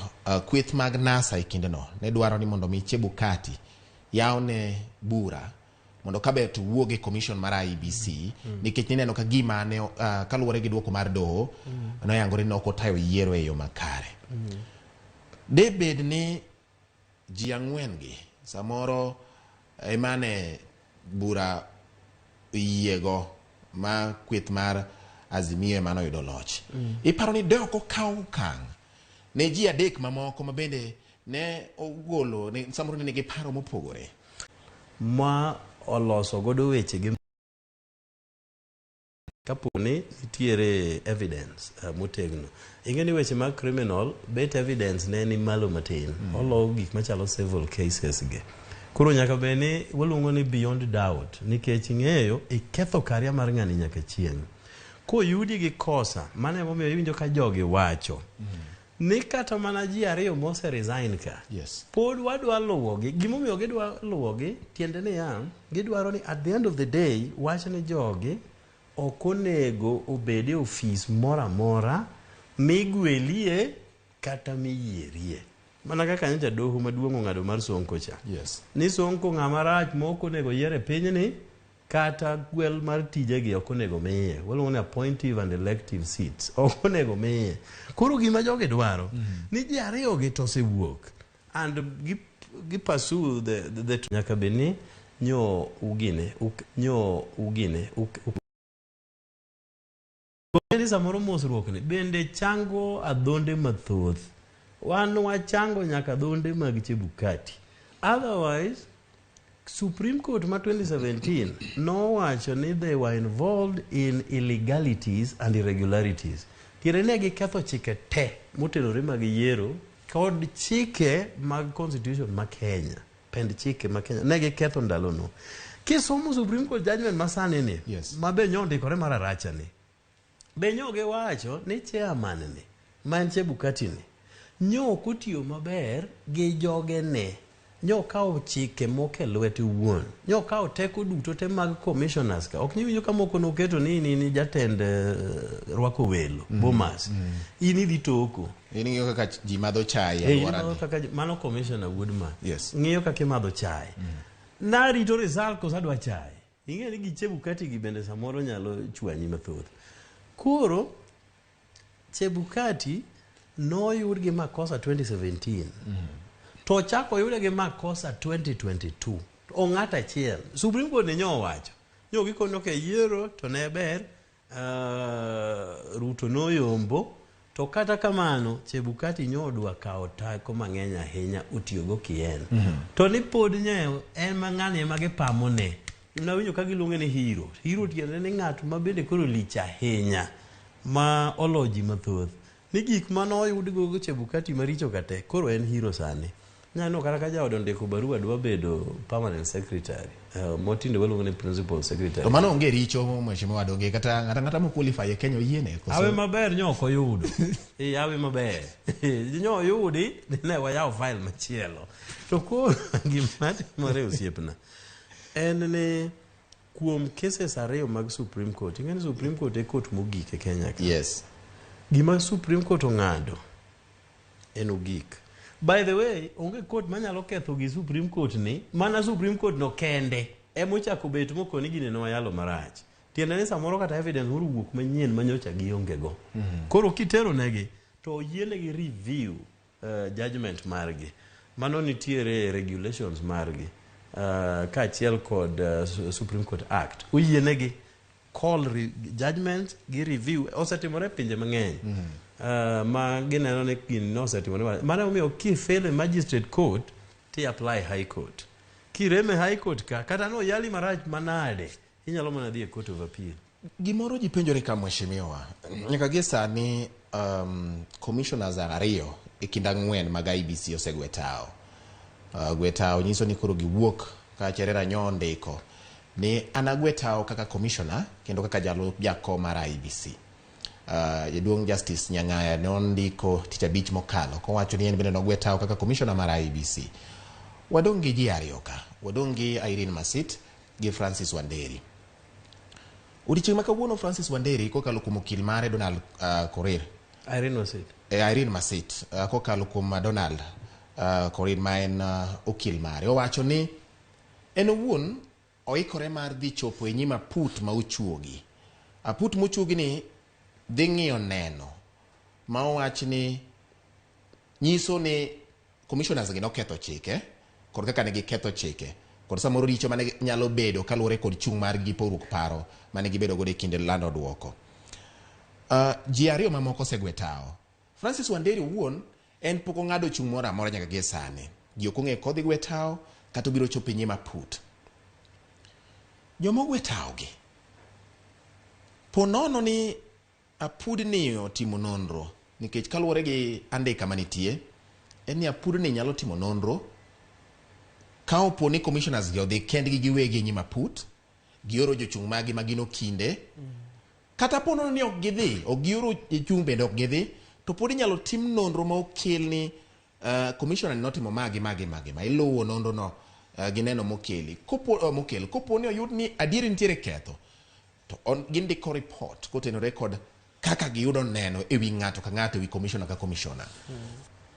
kweth mag NASA e kindeno ne dwaro ni mondo mi Chebukati yawne bura mondo kaber to wuog e commission mar IEBC nikech nineno ka gima ne kaluwore gi duoko mar doho noyangore ni ok otayo yiero e yo makare. De bed ni ji 4 gi samoro emane bura yiego ma kweth mar Azimio ema noyudo loch. Iparo ni de ok okaw okang' ne ji adek mamoko ma bende ne ogolo ne samoro ne nigi paro mopogore. Ma oloso godo weche gi kapo ni nitiere evidence motegno. Ing'e ni weche mag criminal bet evidence ne ni malo matin. Olo gik machalo civil cases gi. Koro nyaka bed ni waluongo ni beyond doubt nikech ing'eyo iketho career mar ng'ani nyaka chieng'. Koyudi gi kosa, mano emomiyo iwinjo ka jogi wacho ni kata mana ji ariyo mose resign ka pod wadwa luwogi. Gimomiyo gidwa luwogi tiende niya, gidwaro ni at the end of the day wach ni jogi ok onego obed e ofis moro amora migwelie kata miyierie. Mana kaka nyocha doho maduong' ong'ado mar Sonko cha. Ni Sonko ng'ama rach ma ok onego yier e pinyni kata gwel mar tijegi ok onego miye. Waluongo ni appointive and elective seats. Ok onego miye. Koro gima jogi dwaro ni ji ariyo gi to osewuok and gi pursue the nyaka bed ni nyo ugine uk, nyo ugine uk, uk. Ni samoro mosruok ni bende chango adhonde mathoth. Wan wachango nyaka adhonde mag Chebukati. Otherwise, Supreme Court ma 2017 nowacho ni they were involved in illegalities and irregularities. Tiende ne giketho chike te motenore mag yiero kod chike mag constitution ma Kenya. Pend chike ma Kenya ne giketho ndalono. Kisomo Supreme Court judgment masani ni, ma be nyondikore mar aracha ni, be nyo giwacho ni chairman ni, ma en Chebukati ni, nyo ok otiyo maber gi jogene. Nyo okawo chike moko e lwete owuon. Nyo okawo teko duto te mag commissioners ka. Ok niwinjo ka moko noketo ni in in jatend rwako welo, Bomas. In idhi toko. In ing'iyo kaka ji madho chai e Eh, in alwora imadho ni. kaka mano commissioner wuod ma. Ng'iyo kaka imadho chai. Narito result koso adwa chai. Ing'e ni gi Chebukati gi bende samoro nyalo chwanyi mathoth. Koro Chebukati noyud gi makosa 2017. To ochako oyude gi makosa 2022. Ong'at achiel. Supreme Court ne nyo owacho. Nyo gikono okay yiero to ne ber. Ruto noyombo. To kata kamano Chebukati nyo odwa kawo teko mang'eny ahinya otiyogo kien. To ni pod nye en ma ng'ani ema gipamone. Nawinjo ka giluonge ni hero. Hero tiende ni ng'at ma bende koro lich ahinya ma olo ji mathoth. Ni gik mane oyud go Chebukati maricho ka te koro en hero sani. Nyaneno kata ka jaode ondiko barua dwa bedo permanent secretary. Motinde waluongo ni principal secretary. To mano onge richo mheshimiwa donge kata ng'ata ng'ata mo qualify e Kenya oyiene koso? Awe maber nyo ok oyudo. Awe maber. Nyo oyudi ne wayawo file machielo. To koro gima timore osiepna en ni kuom cases ariyo mag Supreme Court, ing'e ni Supreme Court e court mogik e Kenya ka. Gima Supreme Court ong'ado en ogik. By the way, onge court manyalo ketho gi Supreme Court ni, mana Supreme Court no kende emochako bet mokoni gini ne wayalo marach. Tiende ni samoro kata evidence moro owuok manyien manyocha gionge go. Koro kitero negi to oyienegi review judgment margi. Mano nitiere regulations margi kaachiel kod Supreme Court Act. Oyienegi call judgment gi review osetimore e pinje mang'eny. Ma gineno ni gini nosetimore. Mano emomiyo kifail e magistrate court ti apply high court. Kirem e high court ka kata no yali marach manade inyalo mana dhi e court of appeal. Gimoro ji penjore ka mheshimiwa, nyaka gie sani commissioners ariyo e kind ang'wen mag IEBC osegwe tawo. Gwe tawo nyiso ni koro giwuok ka Cherera nyo ondiko ni an agwe tawo kaka commissioner kendo kaka jalup jakom mar IEBC. Jaduong' Justice Nyang'aya ne ondiko tich abich mokalo kowacho ni en bende nogwe tawo kaka commissioner mar IEBC. Wadong' gi ji ariyo ka, wadong' gi Irene Masit gi Francis Wanderi. Odiechieng' ma kawuono Francis Wanderi kokalo kuom okil mare Donald Korir. Irene Masit. Irene Masit kokalo kuom Donald Korir ma en okil mare owacho ni en owuon oikore mar dhi chopo e nyim aput ma ochuogi. Aput mochuogi ni dhi ng'iyo neno ma owach ni nyiso ni commissioners gi noketho chike kod kaka ne giketho chike. Kod samoro richo mane nyalo bedo kaluwore kod chung' margi gi pogruok paro mane gibedo godo e kinde lando duoko. Ji ariyo mamoko osegwe tawo. Francis Wanderi owuon en pok ong'ado chung' moro amora nyaka gie sani. Ji ok ong'eyo kodhi gwe tawo kata obiro chopo e nyim aput. Joma ogwe tawo gi po nono ni apudni otimo nonro nikech kaluwore gi andika manitie en ni apudni nyalo timo nonro ka opo ni commissioners gi odhi kendgi giwegi e nyim aput gioro jochung' maggi ma gin okinde kata po nono ni ok gidhi ok gioro jochung' bende ok gidhi to pod inyalo tim nonro ma okel ni commissioner ni notimo ma gi ma gi ma gi ma iluwo nonro no gi neno mokeli kopo mokel kopo ni oyud ni adieri nitiere ketho to gindiko report kotenore kod kaka giyudo neno e wi ng'ato ka ng'ato e wi commissioner ka commissioner.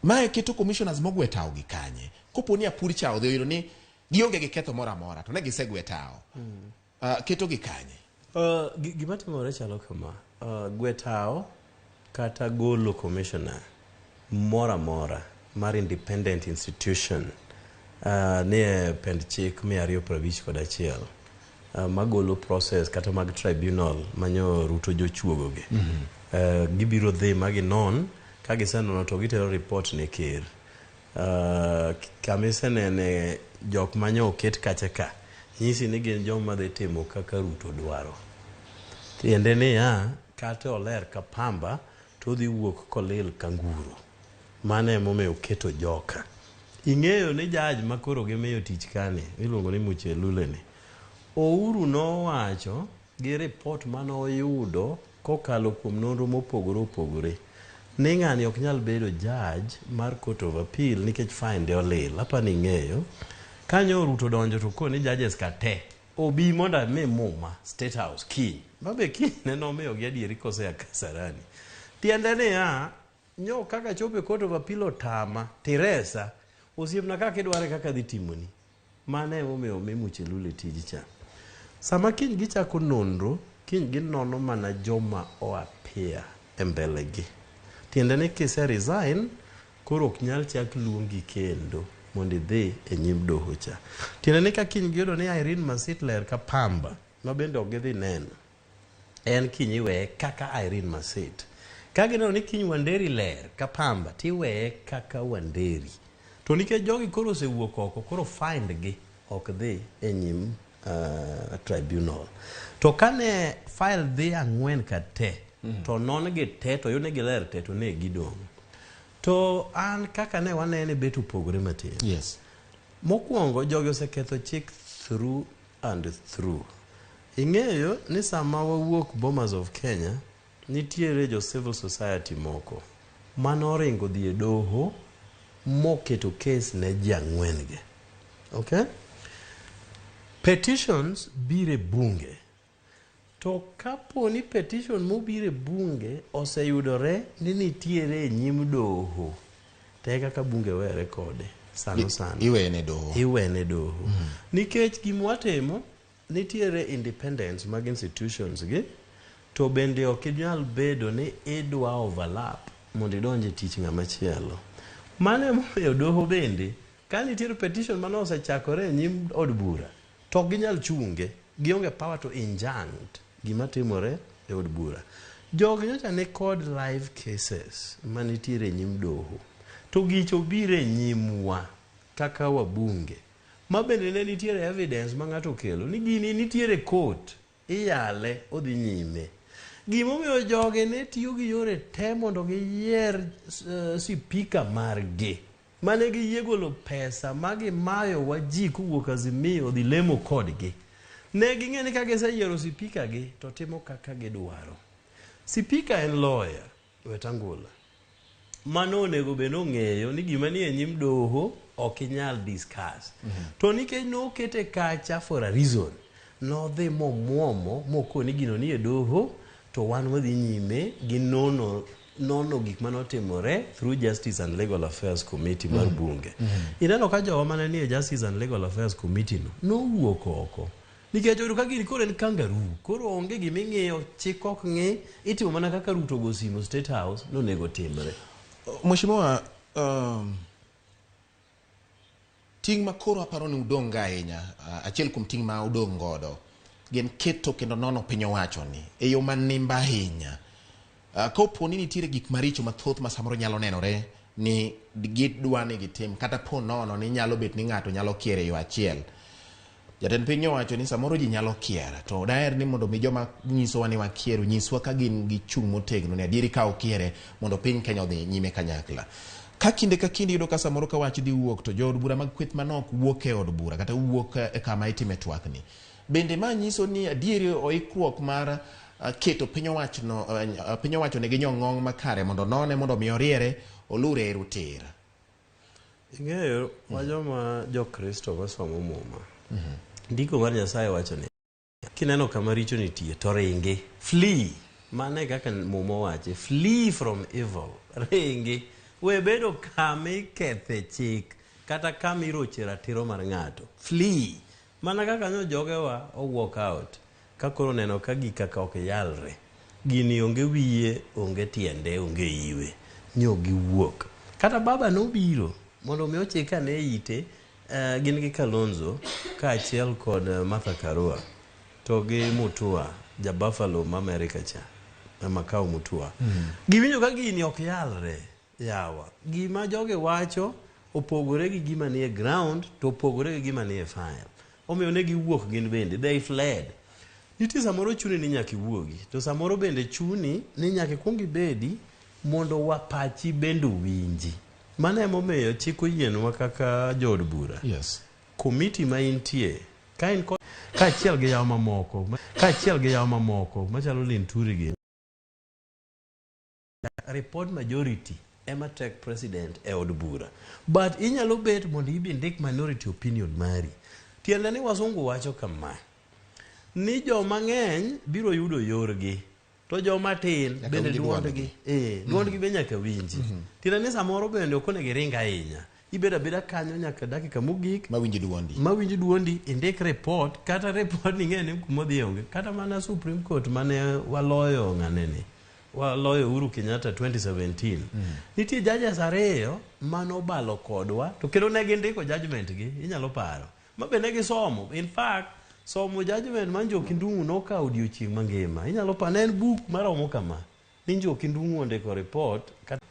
Mae keto commissioners mogwe tawo gi kanye kopo ni apur cha odhi oyudo ni gionge gi ketho moro amora to ne gisegwe tawo keto gi kanye? Gima timore chalo kama. Gwe tawo kata golo commissioner moro amora mar independent institution nie pend chik 251 magolo process kata mag tribunal manyo Ruto jochuogo gi. Gibiro dhi ma ginon ka gisenono to gitero report ne ker. Kama isenene jok manyo oket kacha ka nyisi ni gin joma dhi timo kaka Ruto dwaro. Tiende niya, kata oler ka pamba to odhi wuok kolil ka nguro. Mano emomiyo oketo joka. Ing'eyo ni judge ma koro gimiyo tich kani iluongo ni Muchelule ni. Ouru nowacho gi report manoyudo kokalo kuom nonro mopogore opogore ni ng'ani ok nyal bedo judge mar Court of Appeal nikech fine de olil. Apa ni ing'eyo. Kanyo Ruto donjo to koni judges ka te obi mondo ami muma State House kiny. Mabe kiny ne nomiyogi adieri kosea Kasarani. Tiende niya, nyo kaka chopo e Court of Appeal otama, tiresa, osiepna kaka idware kaka dhi timoni. Mano emomiyo omi Muchelule tij cha. Sama kiny gichako nonro, kiny ginono mana joma o-appear e mbele gi. Tiende ni kise resign, koro ok nyal chak luongi kendo mondo idhi e nyim doho cha. Tiende ni ka kiny giyudo ni Irene Masit ler ka pamba, ma bende ok gidhi neno, en kiny iweye kaka Irene Masit. Ka gineno ni kiny Wanderi ler ka pamba, tiweye kaka Wanderi. To nikech jogi koro osewuok oko, koro find gi ok dhi e nyim tribunal. To kane file dhi ang'wen ka te, to non gi te, to yud ni giler te, to ne gidong'. To an kaka ne wanene bet opogore matin. Yes. Mokwongo jogi oseketho chik through and through. Ing'eyo ni sama wawuok Bomas of Kenya, nitiere jo civil society moko manoringo dhi e doho moketo case ne ji ang'wen gi. Okay? Petitions biro e bunge. To kapo ni petition mobiro e bunge oseyudore ni nitiere e nyim doho, to e kaka bunge were kode sano sano. Iwene doho. Iwene doho. Nikech gima watimo, nitiere independence mag institutions gi, to bende ok inyal bedo ni idwa overlap mondo idonj e tich ng'ama chielo. Mano emomiyo doho bende, ka nitiere petition mane osechakore e nyim od bura, to ok ginyal chunge, gionge power to injunct gima timore e od bura. Jogi nyocha ni kod live cases manitiere e nyim doho, to gicho biro e nyimwa kaka wabunge, ma bende ne nitiere evidence ma ng'ato okelo ni gini nitiere court, iyale odhi nyime. Gimomiyo jogi ne tiyo gi yore te mondo giyier sipika margi, mane giyie golo pesa ma gimayo wa ji kowuok Azimio odhi lemo kodgi. Ne ging'e ni ka giseyiero sipika gi to timo kaka gidwaro. Sipika en lawyer, Wetangula. Mano onego bed ong'eyo ni gima nie nyim doho ok inyal discuss. To nikech nokete kacha for a reason, nodhi momuomo mokoni gino nie doho to wan wadhi nyime gi nono gik manotimore through Justice and Legal Affairs Committee mar bunge. Ineno ka jowa mane nie Justice and Legal Affairs Committee no nowuok oko. Nikech oyudo ka gini koro en kangaroo, koro onge giming'iyo, chik ok ng'i, itimo mana kaka Ruto go simo State House nonego timre. Mheshimiwa, Ting' ma koro aparo ni udong' go ahinya, achiel kuom ting' ma udong' godo gin keto kendo nono piny owacho ni e yo manimba ahinya. Kopo ni nitiere gik maricho mathoth ma samoro nyalo nenore ni gidwa ni gitim kata po nono ni nyalo bet ni ng'ato nyalo kier e yo achiel. Jatend piny owacho ni samoro ji nyalo kier to daher ni mondo mi joma nyisowa ni wakier onyiswa ka gin gi chung' motegno ni adieri ka okiere mondo piny Kenya odhi nyime kanyakla. Ka kinde ka kinde iyudo ka samoro ka wach dhi wuok to jood bura mag kweth manok wuok e od bura kata wuok e kama itime twak ni. Bende ma nyiso ni adieri oikruok mar keto piny owacho piny owacho nigi nyong'ong' makare mondo none mondo mi oriere olure e tir. Ing'eyo wa joma jokristo masomo muma. Ndiko mar Nyasaye wacho ni kineno kama richo nitie to ringi. Flee. Mano e kaka muma owache. Flee from evil. Ringi. We bedo kama ikethe chik kata kama iroche ratiro mar ng'ato. Flee. Mana kaka nyo jogewa o walk out ka koro neno ka gika ka ok yalre. Gini onge wiye, onge tiende, onge iwe. Nyo giwuok. Kata baba nobiro mondo mi ochik ane ite gin gi Kalonzo kaachiel kod Martha Karua to gi Mutua ja Buffalo ma America cha Makau Mutua. Giwinjo ka gini ok yalre yawa. Gima jogi wacho opogore gi gima nie ground to opogore gi gima nie file. Omiyo ne giwuok gin bende, they fled. Nitie samoro chuni ni nyaka iwuogi, to samoro bende chuni ni nyaka ikuong ibedi mondo wapachi bende owinji. Mano emomiyo chik oyienwa kaka jood bura. Yes. Komiti ma intie, ka in kod kaachiel gi yawa mamoko, kaachiel gi yawa mamoko machalo Linturi gi report majority ema take president e od bura. But inyalo bet mondo ibi indik minority opinion mari. Tiende ni wasungu wacho kama, ni joma ng'eny biro yudo yorgi to joma tin bende duondgi duondgi be nyaka winji. Tiende ni samoro bende ok onego iring ahinya. Ibedo abeda kanyo nyaka dakika mogik mawinj duondi. Mawinj duondi, indik report, kata report ni ing'e ni kuma odhi onge. Kata mana Supreme Court mane waloyo ng'aneni, waloyo Uhuru Kenyatta 2017. Nitie judges ariyo manobalo kodwa to kendo ne gindiko judgment gi, inyalo paro. Ma be ne gisomo. In fact, somo judgment mar Njoki Ndung'u nokawo odiochieng' mangima. Inyalo paro, ne en buk maromo kama. Ni Njoki Ndung'u ondiko report kata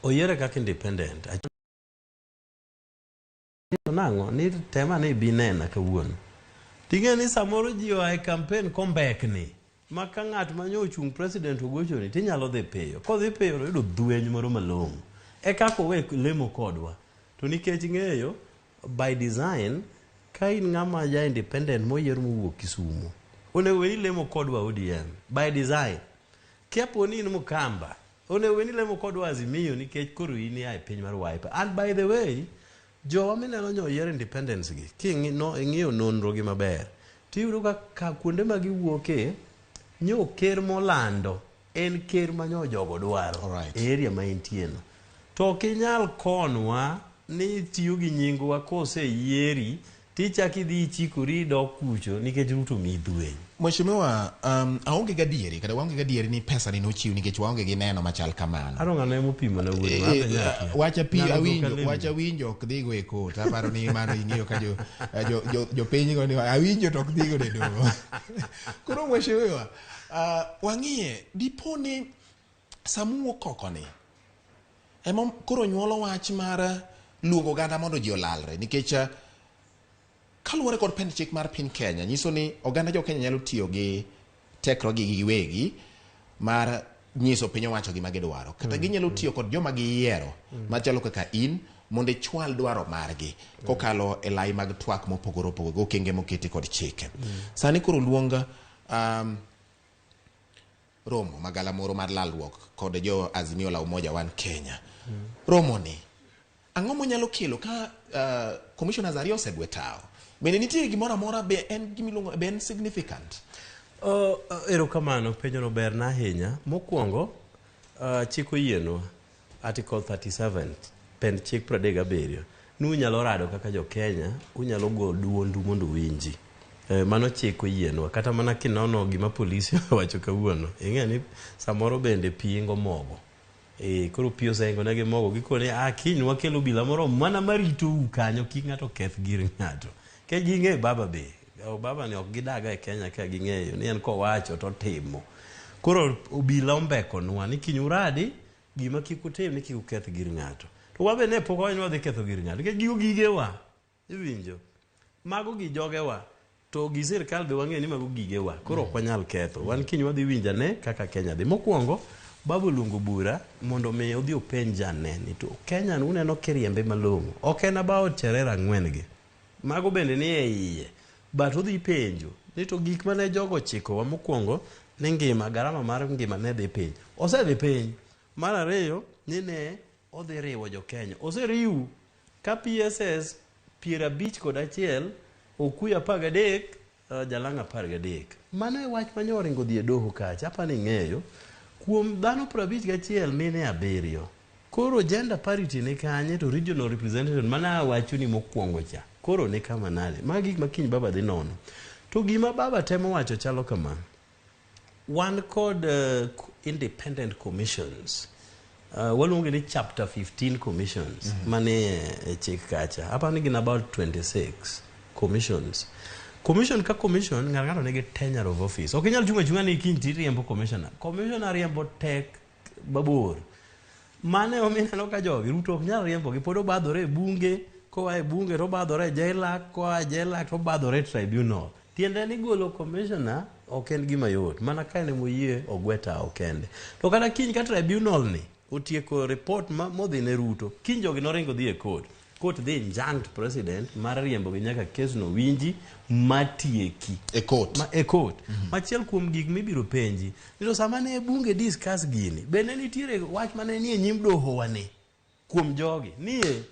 oyiere kaka independent. Nang'o ni tema ni ibi nena kawuono. Ting'e ni samoro ji oa e campaign kombekni ma ka ng'at ma nyo ochung' president ogochoni tinyalo dhi piyo. Kodhi piyo to yudo dhweny moro malong'o. E kaka owe lemo kodwa. To nikech ng'eyo by design ka in ng'ama ja independent moyier mowuok Kisumo onego bed ni lemo kodwa ODM by design. Kapo ni in Mkamba onego bed ni lemo kodwa Azimio nikech koro in ia e piny mar Wiper. And by the way, jowa mineno nyo oyier independence gi king'iyo nonro gi maber tiyudo ka kuonde ma giwuoke nyo ker molando en ker ma nyo jogo dwaro e area ma entie no. To ok inyal konwa ni itiyo gi nyingwa koseyieri tichak idhi ichikori idok kucho nikech Ruto miyi dhweny. Mheshimiwa, aonge gadieri kata waonge gadieri ni pesa ni nochiw nikech waonge gi neno machal kamano. Aro ng'ano emopimo na wuod ma apenjo Wacha pi awinjo, wacha awinjo ok dhigo e kot. Aparo ni mano ing'eyo ka jo jo jopiny go ni awinjo to ok dhigo e doho. Koro mheshimiwa, wang'iye dipo ni samuwuok oko ni ema koro nyuolo wach mar luongo oganda mondo ji olalre nikech kaluwore kod pend chik mar piny Kenya nyiso ni oganda jo Kenya nyalo tiyo gi tekrogi giwegi mar nyiso piny owacho gima gidwaro kata ginyalo tiyo kod joma giyiero machalo kaka in mondo ichwal dwaro margi kokalo e lai mag twak mopogore opogore okenge moketi kod chike. Sani koro luong romo magalamoro mar lalruok kod jo Azimio la Umoja One Kenya. Romo ni ang'o monyalo kelo ka commissioners ariyo osegwe tawo? Bende nitie gimoro amora be en gimiluongo be en significant? Erokamano, penjono berna ahinya. Mokwongo, chik oyienwa Article 37 pend chik 37 ni unyalo rado kaka jo Kenya, unyalo go duondu mondo uwinji. Mano chik oyienwa. Kata mana kinono gima polisi owacho kawuono, ing'e ni samoro bende pi ingo mogo. Eh, koro pi osehingo negi mogo gikone ah, kiny wakel obila moro mana maritou kanyo kik ng'ato keth gir ng'ato. Nikech ging'eyo baba be. O, baba ni ok gidaga e Kenya ka ging'eyo ni en kowacho to otimo. Koro obila ombekonwa ni kiny uradi gima kik utim ni kik uketh gir ng'ato. To wabe ne pok wawacho ni wadhi ketho gir ng'ato nikech gigo gigewa. Iwinjo? Mago gi jogewa. To gi sirkal be wang'eyo ni mago gigewa. Koro ok wanyal ketho. Wan kiny wadhi winjo ane kaka Kenya dhi. Mokwongo, baba oluongo bura mondo mi odhi openj ane ni to Kenya ni uneno kiriembe malong'o. Ok en about Cherera ang'wen gi. Mago bende ni e iye. But odhi penjo ni to gik mane jogo ochikowa mokwongo ni ngima, garama mar ngima ne dhi piny. Osedhi piny. Mar ariyo, ni ne odhi riwo jo Kenya. Oseriw ka PSS 51, Okuyu 13, Jalang'o 13. Mano e wach mane oringo odhi e doho kacha, apa ni ing'eyo. Kuom dhano 51, mine abiriyo. Koro gender parity ni kanye to regional representation mane awachoni mokwongo cha, koro ni kama nade? Mago gik ma kiny baba dhi nono. To gima baba temo wacho chalo kama. Wan kod independent commissions. Waluongo ni chapter 15 commissions manie e chik kacha. Aparo ni gin about 26 commissions. Commission ka commission ng'ato ng'ato nigi tenure of office. Ok inyal chung' achung'a ni kiny tiriembo commissioner. Commissioner riembo tek mabor. Mano emomiyo ineno ka jogi Ruto ok nyal riembogi pod obadhore e bunge, koa e bunge to obadhore e JLAC, koa e JLAC to obadhore e tribunal. Tiende ni golo commissioner ok en gima yot, mana ka en emoyie ogwe tawo kende. To kata kiny ka tribunal ni otieko report ma modhi ne Ruto, kiny jogi noringo dhi e court. Court dhi injunct president mar riembogi nyaka kes no winji matieki. E court. Ma, e court. Machiel kuom gik mibiro penji, ni to sama ne bunge discuss gini, be ne nitiere wach mane nie nyim doho wani kuom jogi? Nie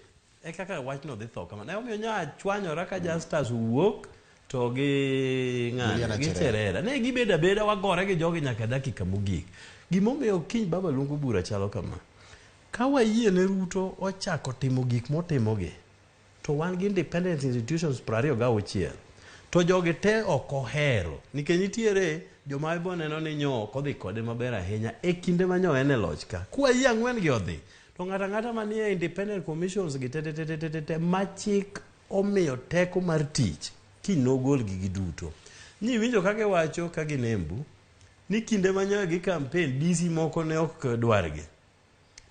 e kaka wachno dhi tho kamano. Emomiyo nya chwanyora ka Justus owuok to gi ng'ani, Juliana gi Cherera. Cherera. Ne gibedo abeda wagore gi jogi nyaka dakika mogik. Gimomiyo kiny baba luongo bura chalo kama. Ka wayie ne Ruto ochako timo gik motimogi, to wan gi independent institutions 26 to jogi te ok ohero nikech nitiere joma ibo neno ni nyo ok odhi kode maber ahinya e kinde ma nyo en e loch ka. Kwayie ang'wen gi odhi, to ng'ato ang'ata manie independent commissions gi te te te te te te ma chik omiyo teko mar tich kiny nogolgi giduto. Nyiwinjo ka giwacho ka gin Embu ni kinde ma nyo gi campaign DC moko ne ok dwargi.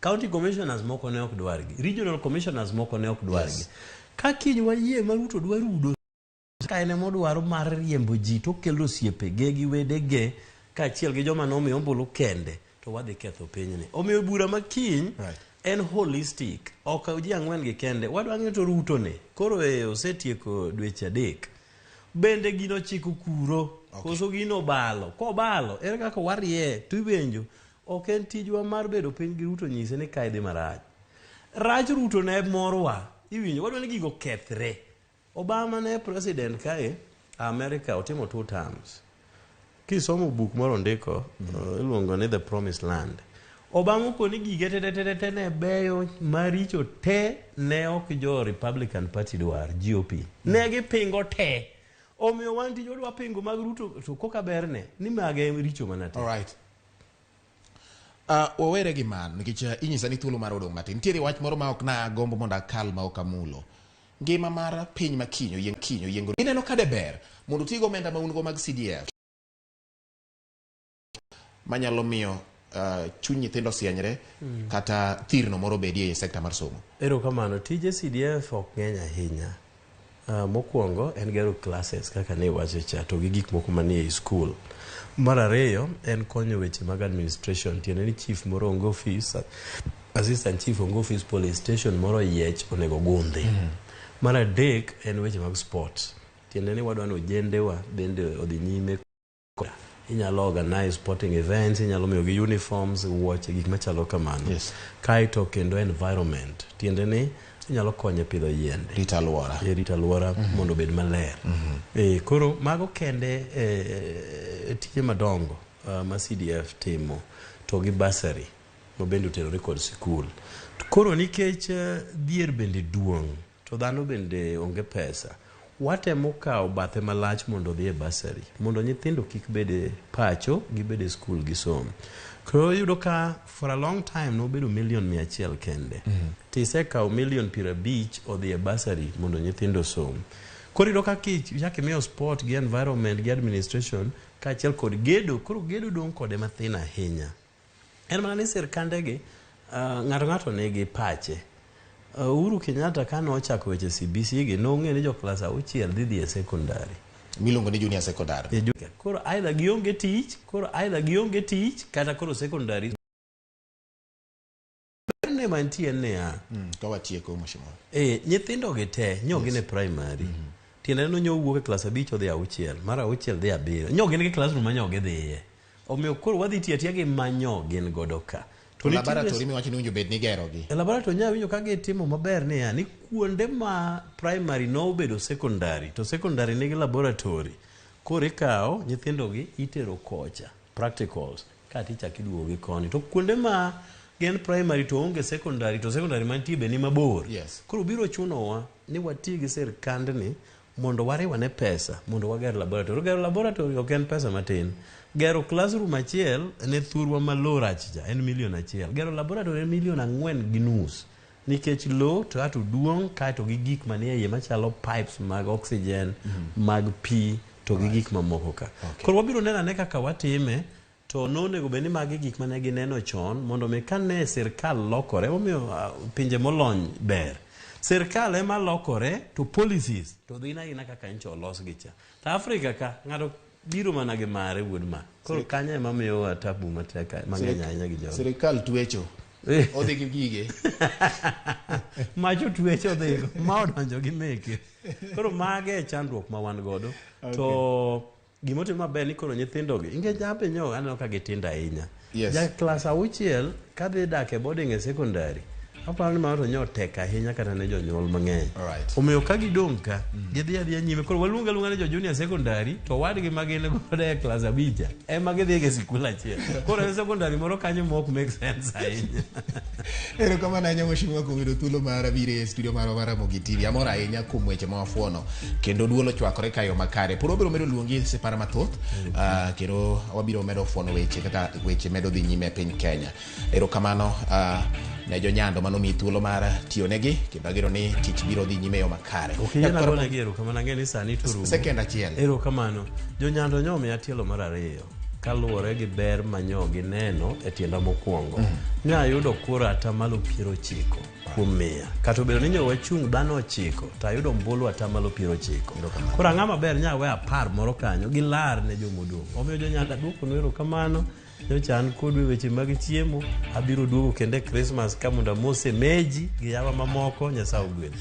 County commissioners moko ne ok dwargi, regional commissioners moko ne ok dwargi. Yes. Ka kiny wayie ma Ruto dwa rudo ka en ema odwaro mar riembo ji to okelo osiepege gi wedege kaachiel gi joma nomiyo ombulu kende to wadhi ketho pinyni. Omiyo bura ma kiny en holistic, ok ji ang'wen gi kende. Wadwa ng'eyo to Ruto ni koro e osetieko dweche adek. Bende gino chiko kuro koso gino obalo? Kobalo, ere kaka warie? To iwenjo Ok en tijwa mar bedo piny gi Ruto nyise ni kae dhi marach. Rach Ruto ne morwa. Iwinjo, wadwa ni gigo okethre. Obama ne president kae, America otimo two terms. Kisomo buk moro ondiko, iluongo ni The Promised Land. Obama okoni gige te te te te ne beyo maricho te ne ok jo Republican Party dwar, GOP. Ne gipingo te. Omiyo wan tijwa wadwa pingo mag Ruto to koka berne ni mage richo mana te. All right. Uh, wawere gi mano nikech uh, inyisa ni thuolo mar odong' matin. Nitiere wach moro ma ok nagombo mondo akal ma ok amulo. Ngima mar piny ma kiny oyieng kiny oyiengo. Ineno ka de ber mondo uti gi omenda ma un go mag CDF manyalo miyo uh, chuny nyithindo osienyre kata thirno moro bedie e sekta mar somo. Erokamano. Tije CDF ok ng'eny ahinya. Uh, mokwongo en gero classes kaka ne iwacho cha to gi gik moko manie ei school. Mar ariyo en konyo weche mag administration tiende ni chief moro onge ofis, assistant chief onge ofis, police station moro oyiech onego gundhi. Mar adek en weche mag sports tiende ni wadwa ni ojendewa bende odhi nyime inyalo organize sporting events inyalo miyogi uniforms wuoche gik machalo kamano yes. Kaeto kendo environment tiende ni inyalo konyo e pidho yiende rito alwora e rito alwora mondo obed maler e, koro mago kende e, e, tije madongo uh, ma CDF timo to gi bursary ma bende otenore kod sikul koro nikech uh, dhier bende duong' to dhano bende onge pesa. Watemo kawo bathe malach mondo odhi e bursary mondo nyithindo kik bed e pacho, gibed e skul gisom. Koro iyudo ka for a long time nobedo milion 100 kende. Tisekawo milion 50 odhi e bursary mondo nyithindo osom. Koro iyudo ka kichako imiyo sport gi environment gi administration kaachiel kod gedo, koro gedo dong' kode mathin ahinya. En mana ni sirkandegi ng'ato ng'ato nigi pache. Uhuru Kenyatta kane ochako weche CBC gi nong'eyo ni jo klas auchiel dhi dhi e secondary. Miluongo ni junior secondary. E junior. Koro either gionge tich, koro either gionge tich kata koro secondary. Berne mantie en niya. Ka watieko mheshimiwa. Nyithindo gi te nyo gin e primary. Tiende ni nyo owuok e klas abich odhi auchiel, mar auchiel dhi abiriyo. Nyo gin gi classroom ma nyo gidhiye. Omiyo koro wadhi tiyo atiya gi ma nyo gin godo ka. To laboratory miwacho ni owinjo bed ni igerogi. E laboratory nya winjo ka gitimo maber niya ni kuonde ma primary nobedo secondary to secondary nigi laboratory koro ikawo nyithindogi itero kocha practicals kaeto ichako iduogo gi koni. To kuonde ma gin primary to onge secondary to secondary mantie be ni mabor. Yes. Koro biro chunowa ni wati gi sirkandni mondo wariwane pesa mondo wager laboratory. Gero laboratory ok en pesa matin. Gero classroom achiel ne thurwa ma low rach cha en milion achiel. Gero laboratory en milion 4.5 nikech low to ato duong' kaeto gi gik manie iye machalo pipes mag oxygen, mag pi to gi gik mamoko ka. Koro wabiro neno ane kaka watime to nonego bed ni magi gik mane gineno chon mondo mi kane sirkal lokore omiyo pinje molony ber. Sirkal ema lokore to policies to dhi aina kaka nyocha olosgi cha. To Afrika ka ng'ato biro mana gi mare wuod ma. Koro kanyo ema miyowa tabu matek mang'eny ahinya gi jogo. Sirkal twecho. Odhi gi gige. Macho twecho odhigo. Ma odonjo gi meke. Koro mage e chandruok ma wan godo. To gimotim maber ni koro nyithindogi nikech an be nyo aneno ka gitindo ahinya. Yes. Ja klas auchiel kadhi dak e boarding e secondary aparo ni mano to nyo tek ahinya kata ne jonyuol mang'eny. Alright. Omiyo ka gidong' ka gidhi adhiya nyime koro waluongo aluonga ni jo junior secondary to wadgi ma gin godo e klas abich ema gidhi e sikul achiel. Koro en secondary moro kanyo ma ok make sense ahinya. Erokamano ahinya mheshimiwa kuom yudo thuolo mar biro e studio marwa mar Ramogi TV. Amor ahinya kuom weche ma wafuono kendo duol ochwakore ka yo makare. Pod wabiro medo luongi sipara mathoth kendo wabiro medo fuono weche kaka weche medo dhi nyime e piny Kenya. Erokamano ne jonyando manomiyi thuolo mar tiyonegi kendo ageno ni tich biro dhi nyime e yo makare. Ok iyiena gonegi erokamano ang'e ni sani to rumo. Second achiel. Erokamano. Jonyando nyo omiya tielo mar ariyo kaluwore gi ber ma nyo gineno e tienda mokwongo. Nyo ayudo kura atamalo 90 kuom 100. Kata obedo ni nyo wachung' dhano 9 to ayudo ombulu atamalo 90. Koro ang'a maber nya awe 10 moro kanyo gilar ne jomodong'. Omiyo jonyando aduokonu erokamano. Nyocha an kodu e weche mag chiemo, abiro duogo kendo e Christmas ka mondo amose meji gi yawa mamoko, Nyasaye ogwedhu.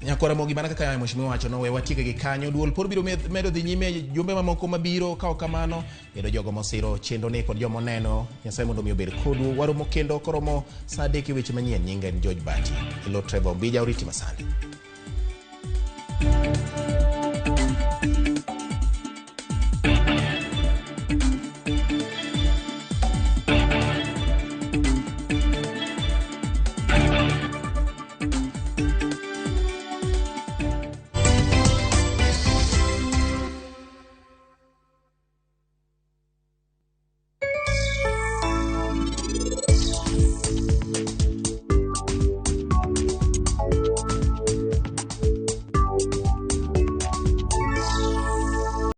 Nyakwar Ramogi, mana kaka mheshimiwa wacho no, we watieke gi kanyo. Duol pod biro medo dhi nyime jumbe mamoko mabiro. Ka ok kamano, kendo jogo mosiro chenro ni kod joma oneno, Nyasaye mondo mi obed kodu. Waromo kendo koromo saa 3 e weche manyien. Nyinga en George Bati. Elo Trevor Ombija, oriti masani.